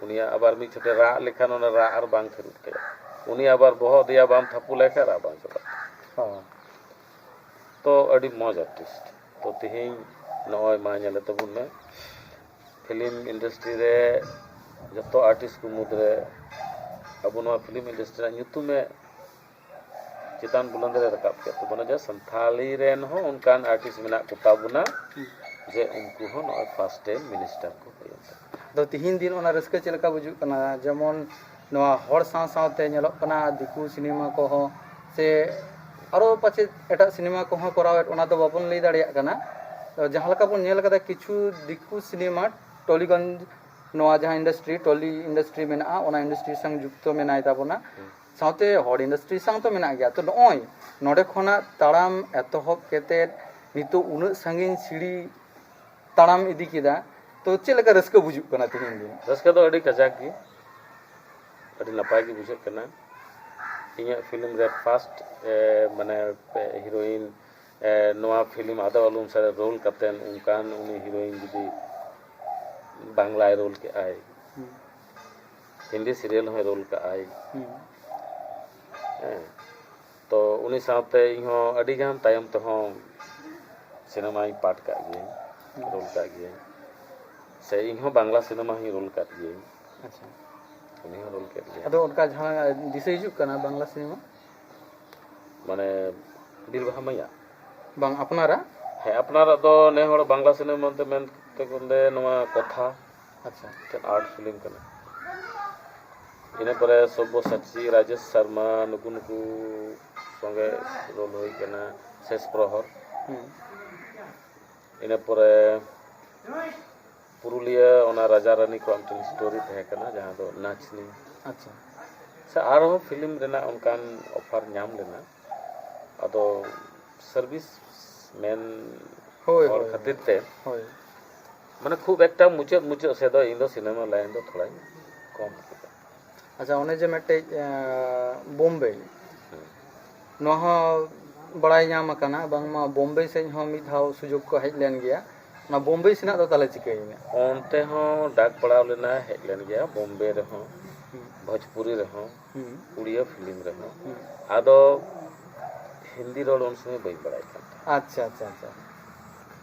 ᱩᱱᱤᱭᱟᱜ ᱟᱵᱟᱨ ᱢᱤᱫ ᱪᱷᱚᱴᱮ ᱨᱟᱜ ᱞᱮᱠᱷᱟᱱ ᱚᱱᱟ ᱨᱟᱜ ᱟᱨ ᱵᱟᱝ ᱛᱷᱤᱨᱚᱜ ᱛᱟᱭᱟ᱾ ᱩᱱᱤ ᱟᱵᱟᱨ ᱵᱚᱦᱚᱜ ᱫᱮᱭᱟ ᱵᱟᱢ ᱛᱷᱟᱯᱚ ᱞᱮᱠᱷᱟᱱ ᱨᱟᱜ ᱵᱟᱝ ᱪᱟᱵᱟᱜ ᱛᱟᱭᱟ᱾ ᱦᱚᱸ᱾ ᱛᱚ ᱟᱹᱰᱤ ᱢᱚᱡᱽ ᱟᱨᱴᱤᱥᱴ᱾ ᱛᱚ ᱛᱮᱦᱮᱧ ᱱᱚᱜᱼᱚᱭ ᱢᱟ ᱧᱮᱞᱮ ᱛᱟᱵᱚᱱ ᱢᱮ, ᱯᱷᱤᱞᱢ ᱤᱱᱰᱟᱥᱴᱨᱤ ᱨᱮ ᱡᱚᱛᱚ ᱟᱨᱴᱤᱥᱴ ᱠᱚ ᱢᱩᱫᱽᱨᱮ ᱟᱵᱚ ᱱᱚᱣᱟ ᱯᱷᱤᱞᱢ ᱤᱱᱰᱟᱥᱴᱨᱤ ᱨᱮᱱᱟᱜ ᱧᱩᱛᱩᱢᱮ ᱪᱮᱛᱟᱱ ᱵᱩᱞᱟᱹᱱᱫ ᱨᱮ ᱨᱟᱠᱟᱵ ᱠᱮᱫ ᱛᱟᱵᱚᱱᱟ, ᱡᱮ ᱥᱟᱱᱛᱷᱟᱞᱤ ᱨᱮᱱ ᱦᱚᱸ ᱚᱱᱠᱟᱱ ᱟᱨᱴᱤᱥᱴ ᱢᱮᱱᱟᱜ ᱠᱚᱛᱟ ᱵᱚᱱᱟ, ᱡᱮ ᱩᱱᱠᱩ ᱦᱚᱸ ᱱᱚᱜᱼᱚᱭ ᱯᱷᱟᱥᱴ ᱴᱟᱭᱤᱢ ᱢᱤᱱᱤᱥᱴᱟᱨ ᱠᱚ ᱦᱩᱭᱩᱜ ᱠᱟᱱᱟ᱾ ᱟᱫᱚ ᱛᱤᱦᱤᱧ ᱫᱤᱱ ᱚᱱᱟ ᱨᱟᱹᱥᱠᱟᱹ ᱪᱮᱫ ᱞᱮᱠᱟ ᱵᱩᱡᱩᱜ ᱠᱟᱱᱟ? ᱡᱮᱢᱚᱱ ᱱᱚᱣᱟ ᱦᱚᱲ ᱥᱟᱶ ᱥᱟᱶᱛᱮ ᱧᱮᱞᱚᱜ ᱠᱟᱱᱟ ᱫᱤᱠᱩ ᱥᱤᱱᱮᱢᱟ ᱠᱚᱦᱚᱸ ᱥᱮ ᱟᱨᱚ ᱯᱟᱪᱮᱫ ᱮᱴᱟᱜ ᱥᱤᱱᱮᱢᱟ ᱠᱚᱦᱚᱸ ᱠᱚᱨᱟᱣᱮᱫ, ᱚᱱᱟ ᱫᱚ ᱵᱟᱵᱚᱱ ᱞᱟᱹᱭ ᱫᱟᱲᱮᱭᱟᱜ ᱠᱟᱱᱟ᱾ ᱛᱚ ᱡᱟᱦᱟᱸ ᱞᱮᱠᱟ ᱵᱚᱱ ᱧᱮᱞ ᱠᱟᱫᱟ, ᱠᱤᱪᱷᱩ ᱫᱤᱠᱩ ᱥᱤᱱᱮᱢᱟ ᱴᱚᱞᱤᱜᱚᱸᱡᱽ, ᱱᱚᱣᱟ ᱡᱟᱦᱟᱸ ᱤᱱᱰᱟᱥᱴᱨᱤ, ᱴᱚᱞᱤ ᱤᱱᱰᱟᱥᱴᱨᱤ ᱢᱮᱱᱟᱜᱼᱟ, ᱚᱱᱟ ᱤᱱᱰᱟᱥᱴᱨᱤ ᱥᱟᱶ ᱡᱩᱠᱛᱚ ᱢᱮᱱᱟᱭ ᱛᱟᱵᱚᱱᱟ᱾ ᱥᱟᱶᱛᱮ ᱦᱚᱲ ᱤᱱᱰᱟᱥᱴᱨᱤ ᱥᱟᱶ ᱛᱚ ᱢᱮᱱᱟᱜ ᱜᱮᱭᱟ᱾ ᱛᱚ ᱱᱚᱜᱼᱚᱭ ᱱᱚᱰᱮ ᱠᱷᱚᱱᱟᱜ ᱛᱟᱲᱟᱢ ᱮᱛᱚᱦᱚᱵ ᱠᱟᱛᱮᱫ ᱱᱤᱛᱚᱜ ᱩᱱᱟᱹᱜ ᱥᱟᱺᱜᱤᱧ ᱥᱤᱲᱤ ᱛᱟᱲᱟᱢ ᱤᱫᱤ ᱠᱮᱫᱟ, ᱛᱚ ᱪᱮᱫ ᱞᱮᱠᱟ ᱨᱟᱹᱥᱠᱟᱹ ᱵᱩᱡᱩᱜ ᱠᱟᱱᱟ ᱛᱮᱦᱮᱧ ᱫᱤᱱ? ᱨᱟᱹᱥᱠᱟᱹ ᱫᱚ ᱟᱹᱰᱤ ᱠᱟᱡᱟᱠ ᱜᱮ, ᱟᱹᱰᱤ ᱱᱟᱯᱟᱭ ᱜᱮ ᱵᱩᱡᱷᱟᱹᱜ ᱠᱟᱱᱟ᱾ ᱤᱧᱟᱹᱜ ᱯᱷᱤᱞᱢ ᱨᱮ ᱯᱷᱟᱥᱴ ᱢᱟᱱᱮ ᱦᱤᱨᱳᱭᱤᱱ, ᱱᱚᱣᱟ ᱯᱷᱤᱞᱢ ᱟᱫᱚ ᱟᱞᱚᱢ ᱥᱟᱰᱮ ᱨᱳᱞ ᱠᱟᱛᱮᱱ ᱚᱱᱠᱟᱱ ᱩᱱᱤ ᱦᱤᱨᱳᱭᱤᱱ ᱡᱩᱫᱤ ᱵᱟᱝᱞᱟᱭ ᱨᱳᱞ ᱠᱮᱜᱼᱟᱭ, ᱦᱩᱸ, ᱦᱤᱱᱫᱤ ᱥᱤᱨᱤᱭᱟᱞ ᱦᱚᱸᱭ ᱨᱳᱞ ᱠᱟᱜᱼᱟᱭ᱾ ᱦᱩᱸ᱾ ᱦᱮᱸ, ᱛᱚ ᱩᱱᱤ ᱥᱟᱶᱛᱮ ᱤᱧᱦᱚᱸ ᱟᱹᱰᱤᱜᱟᱱ ᱛᱟᱭᱚᱢ ᱛᱮᱦᱚᱸ ᱥᱤᱱᱮᱢᱟᱧ ᱯᱟᱴ ᱠᱟᱜ ᱜᱤᱭᱟᱹᱧ, ᱨᱳᱞ ᱠᱟᱜ ᱜᱤᱭᱟᱹᱧ, ᱥᱮ ᱤᱧᱦᱚᱸ ᱵᱟᱝᱞᱟ ᱥᱤᱱᱮᱢᱟ ᱦᱚᱸᱧ ᱨᱳᱞ ᱠᱟᱫ ᱜᱤᱭᱟᱹᱧ᱾ ᱟᱪᱪᱷᱟ᱾ ᱩᱱᱤ ᱦᱚᱸ ᱨᱳᱞ ᱠᱮᱫ ᱜᱮᱭᱟ᱾ ᱟᱫᱚ ᱚᱱᱠᱟ ᱡᱟᱦᱟᱸ ᱫᱤᱥᱟᱹ ᱦᱤᱡᱩᱜ ᱠᱟᱱᱟ ᱵᱟᱝᱞᱟ ᱥᱤᱱᱮᱢᱟ? ᱢᱟᱱᱮ ᱵᱤᱨ ᱵᱟᱦᱟ ᱢᱟᱭᱟ? ᱵᱟᱝ, ᱟᱯᱱᱟᱨᱟᱜ? ᱦᱮᱸ, ᱟᱯᱱᱟᱨᱟᱜ ᱫᱚ ᱱᱮ ᱦᱚᱲ ᱵᱟᱝᱞᱟ ᱥᱤᱱᱮᱢᱟ ᱢᱮᱱᱛᱮ ᱢᱮᱱᱛᱮ ᱠᱚ ᱞᱟᱹᱭᱟ ᱱᱚᱣᱟ ᱠᱚᱛᱷᱟ, ᱟᱪᱪᱷᱟ᱾ ᱢᱤᱫᱴᱮᱱ ᱟᱨᱴ ᱯᱷᱤᱞᱢ ᱠᱟᱱᱟ᱾ ᱤᱱᱟᱹ ᱯᱚᱨᱮ ᱥᱚᱵᱵᱚᱥᱟᱪᱤ, ᱨᱟᱡᱮᱥ ᱥᱟᱨᱢᱟ, ᱱᱩᱠᱩ ᱱᱩᱠᱩ ᱥᱚᱸᱜᱮ ᱨᱳᱞ ᱦᱩᱭ ᱠᱟᱱᱟ, ᱥᱮᱥ ᱯᱨᱚᱦᱚᱨ᱾ ᱦᱩᱸ᱾ ᱤᱱᱟᱹ ᱯᱚᱨᱮ ᱯᱩᱨᱩᱞᱤᱭᱟᱹ ᱚᱱᱟ ᱨᱟᱡᱟ ᱨᱟᱱᱤ ᱠᱚᱣᱟᱜ ᱢᱤᱫᱴᱮᱱ ᱥᱴᱳᱨᱤ ᱛᱟᱦᱮᱸ ᱠᱟᱱᱟ, ᱡᱟᱦᱟᱸ ᱫᱚ ᱱᱟᱪᱱᱤ᱾ ᱟᱪᱪᱷᱟ᱾ ᱥᱮ ᱟᱨᱦᱚᱸ ᱯᱷᱤᱞᱢ ᱨᱮᱱᱟᱜ ᱚᱱᱠᱟᱱ ᱚᱯᱷᱟᱨ ᱧᱟᱢ ᱞᱮᱱᱟ, ᱟᱫᱚ ᱥᱟᱨᱵᱷᱤᱥ ᱢᱮᱱ ᱦᱳᱭ, ᱦᱚᱲ ᱦᱳᱭ, ᱠᱷᱟᱹᱛᱤᱨ ᱛᱮ ᱦᱳᱭ᱾ ᱢᱟᱱᱮ ᱠᱷᱩᱵ ᱮᱠᱴᱟ ᱢᱩᱪᱟᱹᱫ ᱢᱩᱪᱟᱹᱫ ᱥᱮᱫ ᱫᱚ ᱤᱧ ᱫᱚ ᱥᱤᱱᱮᱢᱟ ᱞᱟᱭᱤᱱ ᱫᱚ ᱛᱷᱚᱲᱟᱧ ᱠᱚᱢ ᱠᱮᱫᱟ᱾ ᱟᱪᱪᱷᱟ, ᱚᱱᱮ ᱡᱮ ᱢᱤᱫᱴᱮᱡ, ᱟᱸ, ᱵᱳᱢᱵᱮ, ᱦᱮᱸ᱾ ᱱᱚᱣᱟ ᱦᱚᱸ ᱵᱟᱲᱟᱭ ᱧᱟᱢ ᱟᱠᱟᱱᱟ ᱵᱟᱝᱢᱟ ᱵᱳᱢᱵᱮ ᱥᱮᱫ ᱦᱚᱸ ᱢᱤᱫ ᱫᱷᱟᱣ ᱥᱩᱡᱳᱜᱽ ᱠᱚ ᱦᱮᱡ ᱞᱮᱱ ᱜᱮᱭᱟ᱾ ᱚᱱᱟ ᱵᱳᱢᱵᱮ ᱥᱮᱱᱟᱜ ᱫᱚ ᱛᱟᱦᱚᱞᱮ ᱪᱤᱠᱟᱹᱭᱮᱱᱟ? ᱚᱱᱛᱮ ᱦᱚᱸ ᱰᱟᱠ ᱯᱟᱲᱟᱣ ᱞᱮᱱᱟ, ᱦᱮᱡ ᱞᱮᱱ ᱜᱮᱭᱟ ᱵᱳᱢᱵᱮ ᱨᱮᱦᱚᱸ, ᱦᱩᱸ᱾ ᱵᱷᱳᱡᱽᱯᱩᱨᱤ ᱨᱮᱦᱚᱸ, ᱦᱩᱸ᱾ ᱩᱲᱤᱭᱟ ᱯᱷᱤᱞᱢ ᱨᱮᱦᱚᱸ᱾ ᱦᱩᱸ᱾ ᱟᱫᱚ ᱦᱤᱱᱫᱤ ᱨᱚᱲ ᱩᱱ ᱥᱚᱢᱚᱭ ᱵᱟᱹᱧ ᱵᱟᱲᱟᱭ ᱠᱟᱱ ᱛᱟᱦᱮᱸᱫ᱾ ᱟᱪᱪᱷᱟ, ᱟᱪᱪᱷᱟ, ᱟᱪᱪᱷᱟ᱾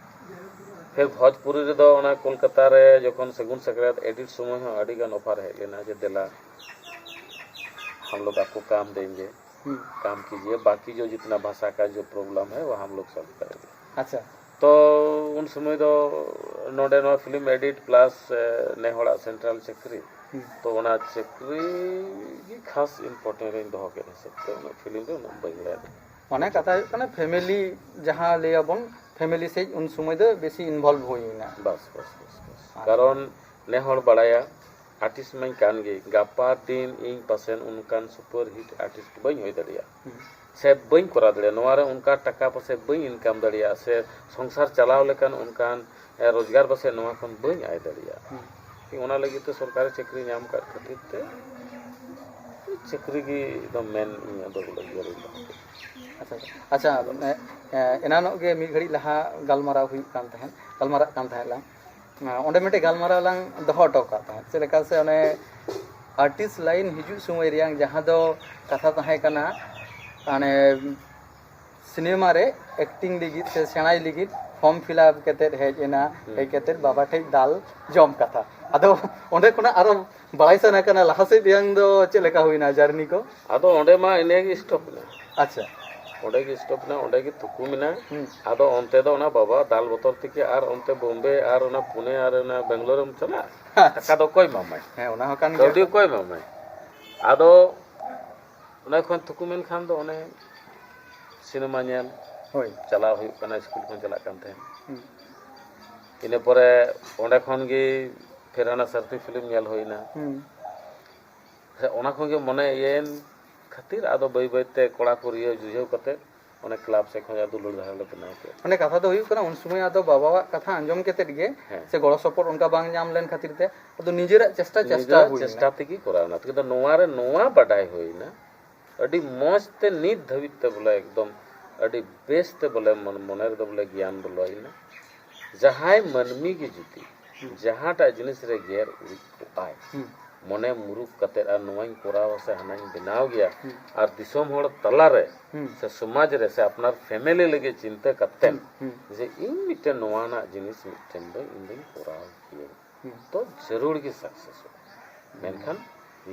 ᱯᱷᱤᱨ ᱵᱷᱳᱡᱽᱯᱩᱨᱤ ᱨᱮᱫᱚ ᱚᱱᱟ ᱠᱳᱞᱠᱟᱛᱟ ᱨᱮ ᱡᱚᱠᱷᱚᱱ ᱥᱟᱹᱜᱩᱱ ᱥᱟᱠᱨᱟᱛ ᱮᱰᱤᱴ ᱥᱚᱢᱚᱭ ᱦᱚᱸ ᱟᱹᱰᱤ ᱜᱟᱱ ᱚᱯᱷᱟᱨ ᱦᱮᱡ ᱞᱮᱱᱟ ᱡᱮ ᱫᱮᱞᱟ, ᱦᱟᱢ ᱞᱳᱜ ᱟᱯᱠᱳ ᱠᱟᱢ ᱫᱮᱝᱜᱮ, ᱦᱩᱸ᱾ ᱠᱟᱢ ᱠᱤᱡᱤᱭᱮ, ᱵᱟᱠᱤ ᱡᱚ ᱡᱤᱛᱱᱟ ᱵᱷᱟᱥᱟ ᱠᱟ ᱡᱚ ᱯᱨᱚᱵᱞᱮᱢ ᱦᱮ ᱣᱚ ᱦᱟᱢ ᱞᱳᱜ ᱥᱚᱞᱵᱷ ᱠᱟᱨᱮᱝᱜᱮ᱾ ᱟᱪᱪᱷᱟ᱾ ᱛᱚ ᱩᱱ ᱥᱚᱢᱚᱭ ᱫᱚ ᱱᱚᱰᱮ ᱱᱚᱣᱟ ᱯᱷᱤᱞᱢ ᱮᱰᱤᱴ ᱯᱞᱟᱥ, ᱮ, ᱱᱮ ᱦᱚᱲᱟᱜ ᱥᱮᱱᱴᱨᱟᱞ ᱪᱟᱹᱠᱨᱤ᱾ ᱦᱩᱸ᱾ ᱛᱚ ᱚᱱᱟ ᱪᱟᱹᱠᱨᱤ ᱜᱮ ᱠᱷᱟᱥ ᱤᱢᱯᱚᱨᱴᱮᱱᱴ ᱨᱤᱧ ᱫᱚᱦᱚ ᱠᱮᱫ ᱦᱤᱥᱟᱹᱵ ᱛᱮ ᱚᱱᱟ ᱯᱷᱤᱞᱢ ᱨᱮ ᱩᱱᱟᱹᱜ ᱵᱟᱹᱧ ᱞᱟᱹᱭ ᱫᱟᱲᱮᱭᱟᱜᱼᱟ᱾ ᱢᱟᱱᱮ ᱠᱟᱛᱷᱟ ᱦᱩᱭᱩᱜ ᱠᱟᱱᱟ ᱯᱷᱮᱢᱮᱞᱤ ᱡᱟᱦᱟᱸ ᱞᱟᱹᱭᱟᱵᱚᱱ, ᱯᱷᱮᱢᱮᱞᱤ ᱥᱮᱫ ᱩᱱ ᱥᱚᱢᱚᱭ ᱫᱚ ᱵᱮᱥᱤ ᱤᱱᱵᱷᱚᱞᱵᱷ ᱦᱩᱭ ᱮᱱᱟ᱾ ᱵᱟᱥ, ᱵᱟᱥ, ᱵᱟᱥ, ᱵᱟᱥ᱾ ᱟᱪᱪᱷᱟ᱾ ᱠᱟᱨᱚᱱ ᱱᱮ ᱦᱚᱲ ᱵᱟᱲᱟᱭᱟ, ᱟᱨᱴᱤᱥᱴ ᱢᱟᱧ ᱠᱟᱱ ᱜᱮ, ᱜᱟᱯᱟ ᱫᱤᱱ ᱤᱧ ᱯᱟᱥᱮᱱ ᱚᱱᱠᱟᱱ ᱥᱩᱯᱟᱨ ᱦᱤᱴ ᱟᱨᱴᱤᱥᱴ ᱵᱟᱹᱧ ᱦᱩᱭ ᱫᱟᱲᱮᱭᱟᱜᱼᱟ᱾ ᱦᱩᱸ᱾ ᱥᱮ ᱵᱟᱹᱧ ᱠᱚᱨᱟᱣ ᱫᱟᱲᱮᱭᱟᱜᱼᱟ, ᱱᱚᱣᱟ ᱨᱮ ᱚᱱᱠᱟ ᱴᱟᱠᱟ ᱯᱚᱭᱥᱟ ᱵᱟᱹᱧ ᱤᱱᱠᱟᱢ ᱫᱟᱲᱮᱭᱟᱜᱼᱟ, ᱥᱮ ᱥᱚᱝᱥᱟᱨ ᱪᱟᱞᱟᱣ ᱞᱮᱠᱟᱱ ᱚᱱᱠᱟᱱ, ᱮ, ᱨᱳᱡᱽᱜᱟᱨ ᱯᱟᱥᱮᱡ ᱱᱚᱣᱟ ᱠᱷᱚᱱ ᱵᱟᱹᱧ ᱟᱭ ᱫᱟᱲᱮᱭᱟᱜᱼᱟ᱾ ᱦᱩᱸ᱾ ᱚᱱᱟ ᱞᱟᱹᱜᱤᱫ ᱛᱮ ᱥᱚᱨᱠᱟᱨᱤ ᱪᱟᱹᱠᱨᱤ ᱧᱟᱢ ᱠᱟᱜ ᱠᱷᱟᱹᱛᱤᱨ ᱛᱮ ᱪᱟᱹᱠᱨᱤ ᱜᱮ ᱮᱠᱫᱚᱢ ᱢᱮᱱ ᱤᱧᱟᱹᱜ ᱫᱚ ᱵᱚᱞᱮ ᱤᱭᱟᱹ ᱨᱤᱧ ᱫᱚᱦᱚ ᱠᱮᱫᱟ᱾ ᱟᱪᱪᱷᱟ, ᱟᱪᱪᱷᱟ᱾ ᱮ, ᱮ, ᱮᱱᱟᱱᱚᱜ ᱜᱮ ᱢᱤᱫ ᱜᱷᱟᱹᱲᱤᱡ ᱞᱟᱦᱟ ᱜᱟᱞᱢᱟᱨᱟᱣ ᱦᱩᱭᱩᱜ ᱠᱟᱱ ᱛᱟᱦᱮᱸᱫ, ᱜᱟᱞᱢᱟᱨᱟᱜ ᱠᱟᱱ ᱛᱟᱦᱮᱸᱫ ᱞᱟᱝ᱾ ᱚᱸᱰᱮ ᱢᱤᱫᱴᱮᱡ ᱜᱟᱞᱢᱟᱨᱟᱣ ᱞᱟᱝ ᱫᱚᱦᱚ ᱦᱚᱴᱚ ᱠᱟᱜ ᱛᱟᱦᱮᱸᱫ, ᱪᱮᱫ ᱞᱮᱠᱟ ᱥᱮ ᱚᱱᱮ ᱟᱨᱴᱤᱥᱴ ᱞᱟᱭᱤᱱ ᱦᱤᱡᱩᱜ ᱥᱚᱢᱚᱭ ᱨᱮᱭᱟᱜ ᱡᱟᱦᱟᱸ ᱫᱚ ᱠᱟᱛᱷᱟ ᱛᱟᱦᱮᱸ ᱠᱟᱱᱟ, ᱢᱟᱱᱮ ᱥᱤᱱᱮᱢᱟ ᱨᱮ ᱮᱠᱴᱤᱝ ᱞᱟᱹᱜᱤᱫ ᱥᱮ ᱥᱮᱬᱟᱭ ᱞᱟᱹᱜᱤᱫ ᱯᱷᱚᱨᱢ ᱯᱷᱤᱞᱟᱯ ᱠᱟᱛᱮᱫ ᱦᱮᱡ ᱮᱱᱟ, ᱦᱩᱸ᱾ ᱦᱮᱡ ᱠᱟᱛᱮᱫ ᱵᱟᱵᱟ ᱴᱷᱮᱡ ᱫᱟᱞ ᱡᱚᱢ ᱠᱟᱛᱷᱟ᱾ ᱟᱫᱚ ᱚᱸᱰᱮ ᱠᱷᱚᱱᱟᱜ ᱟᱨᱚ ᱵᱟᱲᱟᱭ ᱥᱟᱱᱟ ᱠᱟᱱᱟ, ᱞᱟᱦᱟ ᱥᱮᱫ ᱨᱮᱭᱟᱝ ᱫᱚ ᱪᱮᱫ ᱞᱮᱠᱟ ᱦᱩᱭᱱᱟ ᱡᱟᱨᱱᱤ ᱠᱚ? ᱟᱫᱚ ᱚᱸᱰᱮ ᱢᱟ ᱤᱱᱟᱹ ᱜᱮ ᱥᱴᱚᱯ ᱮᱱᱟ᱾ ᱟᱪᱪᱷᱟ᱾ ᱚᱸᱰᱮ ᱜᱮ ᱥᱴᱚᱯ ᱮᱱᱟ, ᱚᱸᱰᱮ ᱜᱮ ᱛᱷᱩᱠᱩᱢ ᱮᱱᱟ᱾ ᱦᱩᱸ᱾ ᱟᱫᱚ ᱚᱱᱛᱮ ᱫᱚ ᱚᱱᱟ ᱵᱟᱵᱟ ᱫᱟᱞ ᱵᱚᱛᱚᱨ ᱛᱮᱜᱮ ᱟᱨ ᱚᱱᱛᱮ ᱵᱳᱢᱵᱮ ᱟᱨ ᱚᱱᱟ ᱯᱩᱱᱮ ᱟᱨ ᱚᱱᱟ ᱵᱮᱝᱜᱟᱞᱳᱨ ᱮᱢ ᱪᱟᱞᱟᱜᱼᱟ? ᱟᱪᱪᱷᱟ᱾ ᱴᱟᱠᱟ ᱫᱚ ᱚᱠᱚᱭ ᱮᱢᱟᱢᱟᱭ? ᱦᱮᱸ, ᱚᱱᱟ ᱦᱚᱸ ᱠᱟᱱ ᱜᱮᱭᱟ᱾ ᱠᱟᱹᱣᱰᱤ ᱚᱠᱚᱭ ᱮᱢᱟᱢᱟᱭ? ᱟᱫᱚ ᱚᱱᱟ ᱠᱷᱚᱱ ᱛᱷᱩᱠᱩᱢ ᱮᱱ ᱠᱷᱟᱱ ᱫᱚ ᱚᱱᱮ ᱥᱤᱱᱮᱢᱟ ᱧᱮᱞ ᱦᱳᱭ᱾ ᱪᱟᱞᱟᱣ ᱦᱩᱭᱩᱜ ᱠᱟᱱᱟ, ᱥᱠᱩᱞ ᱠᱷᱚᱱ ᱪᱟᱞᱟᱜ ᱠᱟᱱ ᱛᱟᱦᱮᱸᱫ᱾ ᱦᱩᱸ᱾ ᱤᱱᱟᱹ ᱯᱚᱨᱮ ᱚᱸᱰᱮ ᱠᱷᱚᱱ ᱜᱮ ᱯᱷᱮᱨ ᱦᱟᱱᱟ ᱥᱟᱨᱯᱷᱤ ᱯᱷᱤᱞᱢ ᱧᱮᱞ ᱦᱩᱭᱱᱟ᱾ ᱦᱩᱸ᱾ ᱥᱮ ᱚᱱᱟ ᱠᱷᱚᱱ ᱜᱮ ᱢᱚᱱᱮ ᱤᱭᱟᱹᱭᱮᱱ ᱠᱷᱟᱹᱛᱤᱨ ᱟᱫᱚ ᱵᱟᱹᱭ ᱵᱟᱹᱭ ᱛᱮ ᱠᱚᱲᱟ ᱠᱚ ᱨᱤᱭᱟᱹᱣ ᱡᱩᱡᱷᱟᱹᱣ ᱠᱟᱛᱮ ᱚᱱᱮ ᱠᱞᱟᱵᱽ ᱥᱮᱫ ᱠᱷᱚᱱ ᱫᱩᱞᱟᱹᱲ ᱫᱷᱟᱨᱟ ᱞᱮ ᱵᱮᱱᱟᱣ ᱠᱮᱫ᱾ ᱚᱱᱮ ᱠᱟᱛᱷᱟ ᱫᱚ ᱦᱩᱭᱩᱜ ᱠᱟᱱᱟ, ᱩᱱ ᱥᱚᱢᱚᱭ ᱟᱫᱚ ᱵᱟᱵᱟᱣᱟᱜ ᱠᱟᱛᱷᱟ ᱟᱸᱡᱚᱢ ᱠᱟᱛᱮᱫ ᱜᱮ ᱦᱮᱸ᱾ ᱥᱮ ᱜᱚᱲᱚ ᱥᱚᱯᱚᱦᱚᱫ ᱚᱱᱠᱟ ᱵᱟᱝ ᱧᱟᱢ ᱞᱮᱱ ᱠᱷᱟᱹᱛᱤᱨ ᱛᱮ ᱟᱫᱚ ᱱᱤᱡᱮᱨᱟᱜ ᱪᱮᱥᱴᱟ, ᱪᱮᱥᱴᱟ ᱱᱤᱡᱮᱨᱟᱜ ᱦᱩᱭ ᱞᱮᱱᱟ᱾ ᱪᱮᱥᱴᱟ ᱛᱮᱜᱮ ᱠᱚᱨᱟᱣ ᱮᱱᱟ᱾ ᱠᱤᱱᱛᱩ ᱱᱚᱣᱟ ᱨᱮ ᱱᱚᱣᱟ ᱵᱟᱰᱟᱭ ᱦᱩᱭᱱᱟ, ᱟᱹᱰᱤ ᱢᱚᱡᱽ ᱛᱮ ᱱᱤᱛ ᱫᱷᱟᱹᱵᱤᱡ ᱛᱮ ᱵᱚᱞᱮ ᱮᱠᱫᱚᱢ ᱟᱹᱰᱤ ᱵᱮᱥ ᱛᱮ ᱵᱚᱞᱮ ᱢᱚᱱ-, ᱢᱚᱱᱮ ᱨᱮᱫᱚ ᱵᱚᱞᱮ ᱜᱮᱭᱟᱱ ᱵᱚᱞᱚᱭᱮᱱᱟ᱾ ᱡᱟᱦᱟᱸᱭ ᱢᱟᱹᱱᱢᱤ ᱜᱮ ᱡᱩᱫᱤ ᱡᱟᱦᱟᱸᱴᱟᱜ ᱡᱤᱱᱤᱥ ᱨᱮ ᱜᱮᱨ ᱩᱨᱤᱡ ᱠᱚᱜᱼᱟᱭ, ᱦᱩᱸ᱾ ᱢᱚᱱᱮ ᱢᱩᱨᱩᱠ ᱠᱟᱛᱮᱫ ᱟᱨ ᱱᱚᱣᱟᱧ ᱠᱚᱨᱟᱣᱟ ᱥᱮ ᱦᱟᱱᱟᱧ ᱵᱮᱱᱟᱣ ᱜᱮᱭᱟ, ᱦᱩᱸ᱾ ᱟᱨ ᱫᱤᱥᱚᱢ ᱦᱚᱲ ᱛᱟᱞᱟᱨᱮ ᱦᱩᱸ᱾ ᱥᱮ ᱥᱚᱢᱟᱡᱽ ᱨᱮ ᱥᱮ ᱟᱯᱱᱟᱨ ᱯᱷᱮᱢᱮᱞᱤ ᱞᱟᱹᱜᱤᱫ ᱪᱤᱱᱛᱟᱹ ᱠᱟᱛᱮᱫ ᱦᱩᱸ, ᱦᱩᱸ᱾ ᱡᱮ ᱤᱧ ᱢᱤᱫᱴᱮᱱ ᱱᱚᱣᱟᱱᱟᱜ ᱡᱤᱱᱤᱥ ᱢᱤᱫᱴᱮᱱ ᱫᱚ ᱤᱧ ᱫᱚᱧ ᱠᱚᱨᱟᱣ ᱜᱮᱭᱟ, ᱦᱩᱸ᱾ ᱛᱚ ᱡᱟᱹᱨᱩᱲ ᱜᱮ ᱥᱟᱠᱥᱮᱥᱚᱜᱼᱟ᱾ ᱢᱮᱱᱠᱷᱟᱱ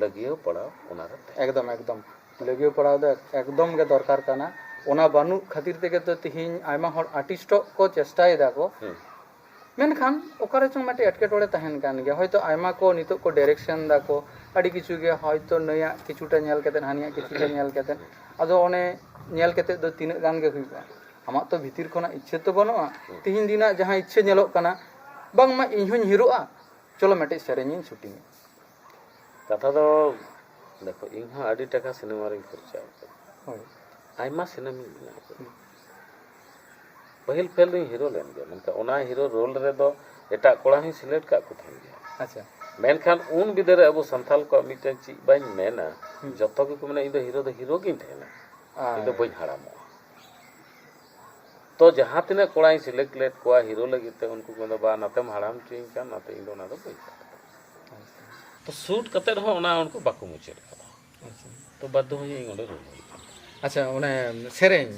ᱞᱟᱹᱜᱤᱭᱟᱹᱣ ᱯᱟᱲᱟᱣ ᱚᱱᱟᱨᱮ ᱛᱟᱦᱮᱸ᱾ ᱮᱠᱫᱚᱢ ᱮᱠᱫᱚᱢ ᱞᱟᱹᱜᱤᱭᱟᱹᱣ ᱯᱟᱲᱟᱣ ᱫᱚ ᱮᱠᱫᱚᱢ ᱜᱮ ᱫᱚᱨᱠᱟᱨ ᱠᱟᱱᱟ᱾ ᱚᱱᱟ ᱵᱟᱹᱱᱩᱜ ᱠᱷᱟᱹᱛᱤᱨ ᱛᱮᱜᱮ ᱛᱚ ᱛᱤᱦᱤᱧ ᱟᱭᱢᱟ ᱦᱚᱲ ᱟᱨᱴᱤᱥᱴᱚᱜ ᱠᱚ ᱪᱮᱥᱴᱟᱭᱮᱫᱟ ᱠᱚ, ᱦᱩᱸ᱾ ᱢᱮᱱᱠᱷᱟᱱ ᱚᱠᱟᱨᱮ ᱪᱚᱝ ᱢᱤᱫᱴᱮᱡ ᱮᱴᱠᱮᱴᱚᱬᱮ ᱛᱟᱦᱮᱱ ᱠᱟᱱ ᱜᱮᱭᱟ᱾ ᱦᱚᱭᱛᱳ ᱟᱭᱢᱟ ᱠᱚ ᱱᱤᱛᱚᱜ ᱠᱚ ᱰᱟᱭᱨᱮᱠᱥᱚᱱ ᱫᱟᱠᱚ, ᱟᱹᱰᱤ ᱠᱤᱪᱷᱩ ᱜᱮ ᱦᱚᱭᱛᱳ ᱱᱩᱭᱟᱜ ᱠᱤᱪᱷᱩᱴᱟ ᱧᱮᱞ ᱠᱟᱛᱮᱫ ᱦᱟᱹᱱᱤᱭᱟᱜ ᱠᱤᱪᱷᱩᱴᱟ ᱧᱮᱞ ᱠᱟᱛᱮᱫ, ᱟᱫᱚ ᱚᱱᱮ ᱧᱮᱞ ᱠᱟᱛᱮᱫ ᱫᱚ ᱛᱤᱱᱟᱹᱜ ᱜᱟᱱ ᱜᱮ ᱦᱩᱭᱩᱜᱼᱟ? ᱟᱢᱟᱜ ᱛᱚ ᱵᱷᱤᱛᱤᱨ ᱠᱷᱚᱱᱟᱜ ᱤᱪᱪᱷᱟᱹ ᱛᱚ ᱵᱟᱹᱱᱩᱜᱼᱟ᱾ ᱛᱤᱦᱤᱧ ᱫᱤᱱᱟᱜ ᱡᱟᱦᱟᱸ ᱤᱪᱪᱷᱟᱹ ᱧᱮᱞᱚᱜ ᱠᱟᱱᱟ, ᱵᱟᱝᱢᱟ ᱤᱧ ᱦᱚᱧ ᱦᱤᱨᱳᱜᱼᱟ, ᱪᱚᱞᱚ ᱢᱤᱫᱴᱮᱡ ᱥᱮᱨᱮᱧ ᱤᱧ ᱥᱩᱴᱤᱝᱟ᱾ ᱠᱟᱛᱷᱟ ᱫᱚ ᱫᱮᱠᱷᱚ, ᱤᱧ ᱦᱚᱸ ᱟᱹᱰᱤ ᱴᱟᱠᱟ ᱥᱤᱱᱮᱢᱟ ᱨᱤᱧ ᱠᱷᱚᱨᱪᱟ ᱟᱠᱟᱫᱟ, ᱦᱳᱭ᱾ ᱟᱭᱢᱟ ᱥᱤᱱᱮᱢᱟᱧ ᱵᱮᱱᱟᱣ ᱠᱟᱫᱟ᱾ ᱯᱟᱹᱦᱤᱞ ᱯᱷᱮᱞ ᱫᱚᱧ ᱦᱤᱨᱳ ᱞᱮᱱ ᱜᱮᱭᱟ, ᱢᱮᱱᱠᱷᱟᱱ ᱚᱱᱟ ᱦᱤᱨᱳ ᱨᱳᱞ ᱨᱮᱫᱚ ᱮᱴᱟᱜ ᱠᱚᱲᱟ ᱦᱚᱸᱧ ᱥᱤᱞᱮᱠᱴ ᱠᱟᱜ ᱠᱚ ᱛᱟᱦᱮᱸᱱ ᱜᱮᱭᱟ᱾ ᱟᱪᱪᱷᱟ᱾ ᱢᱮᱱᱠᱷᱟᱱ ᱩᱱ ᱵᱤᱫᱟᱹᱞ ᱨᱮ ᱟᱵᱚ ᱥᱟᱱᱛᱟᱞ ᱠᱚᱣᱟᱜ ᱢᱤᱫᱴᱮᱱ ᱪᱮᱫ ᱵᱟᱹᱧ ᱢᱮᱱᱟ, ᱦᱩᱸ᱾ ᱡᱚᱛᱚ ᱜᱮᱠᱚ ᱢᱮᱱᱟ, "ᱤᱧ ᱫᱚ ᱦᱤᱨᱳ ᱫᱚ ᱦᱤᱨᱳ ᱜᱤᱧ ᱛᱟᱦᱮᱱᱟ, ᱟᱨ ᱤᱧ ᱫᱚ ᱵᱟᱹᱧ ᱦᱟᱲᱟᱢᱚᱜᱼᱟ᱾" ᱛᱚ ᱡᱟᱦᱟᱸ ᱛᱤᱱᱟᱹᱜ ᱠᱚᱲᱟᱧ ᱥᱤᱞᱮᱠᱴ ᱞᱮᱫ ᱠᱚᱣᱟ ᱦᱤᱨᱳ ᱞᱟᱹᱜᱤᱫ ᱛᱮ, ᱩᱱᱠᱩ ᱠᱚ ᱢᱮᱱᱫᱟ, "ᱵᱟ, ᱱᱟᱛᱮᱢ ᱦᱟᱲᱟᱢ ᱦᱚᱪᱚᱧ ᱠᱟᱱ, ᱱᱟᱛᱮ ᱤᱧ ᱫᱚ ᱚᱱᱟ ᱫᱚ ᱵᱟᱹᱧ ᱠᱟᱱᱟ᱾" ᱛᱚ ᱥᱩᱴ ᱠᱟᱛᱮᱫ ᱦᱚᱸ ᱚᱱᱟ ᱩᱱᱠᱩ ᱵᱟᱠᱚ ᱢᱩᱪᱟᱹᱫ ᱠᱟᱫᱟ᱾ ᱟᱪᱪᱷᱟ᱾ ᱛᱚ ᱵᱟᱫᱽᱫᱷᱚ ᱦᱚᱭᱮ ᱤᱧ ᱚᱸᱰᱮ ᱨᱩᱣᱟᱹᱲ ᱦᱩᱭ ᱠᱟᱱᱟ᱾ ᱟᱪᱪᱷᱟ, ᱚᱱᱮ ᱥᱮᱨᱮᱧ,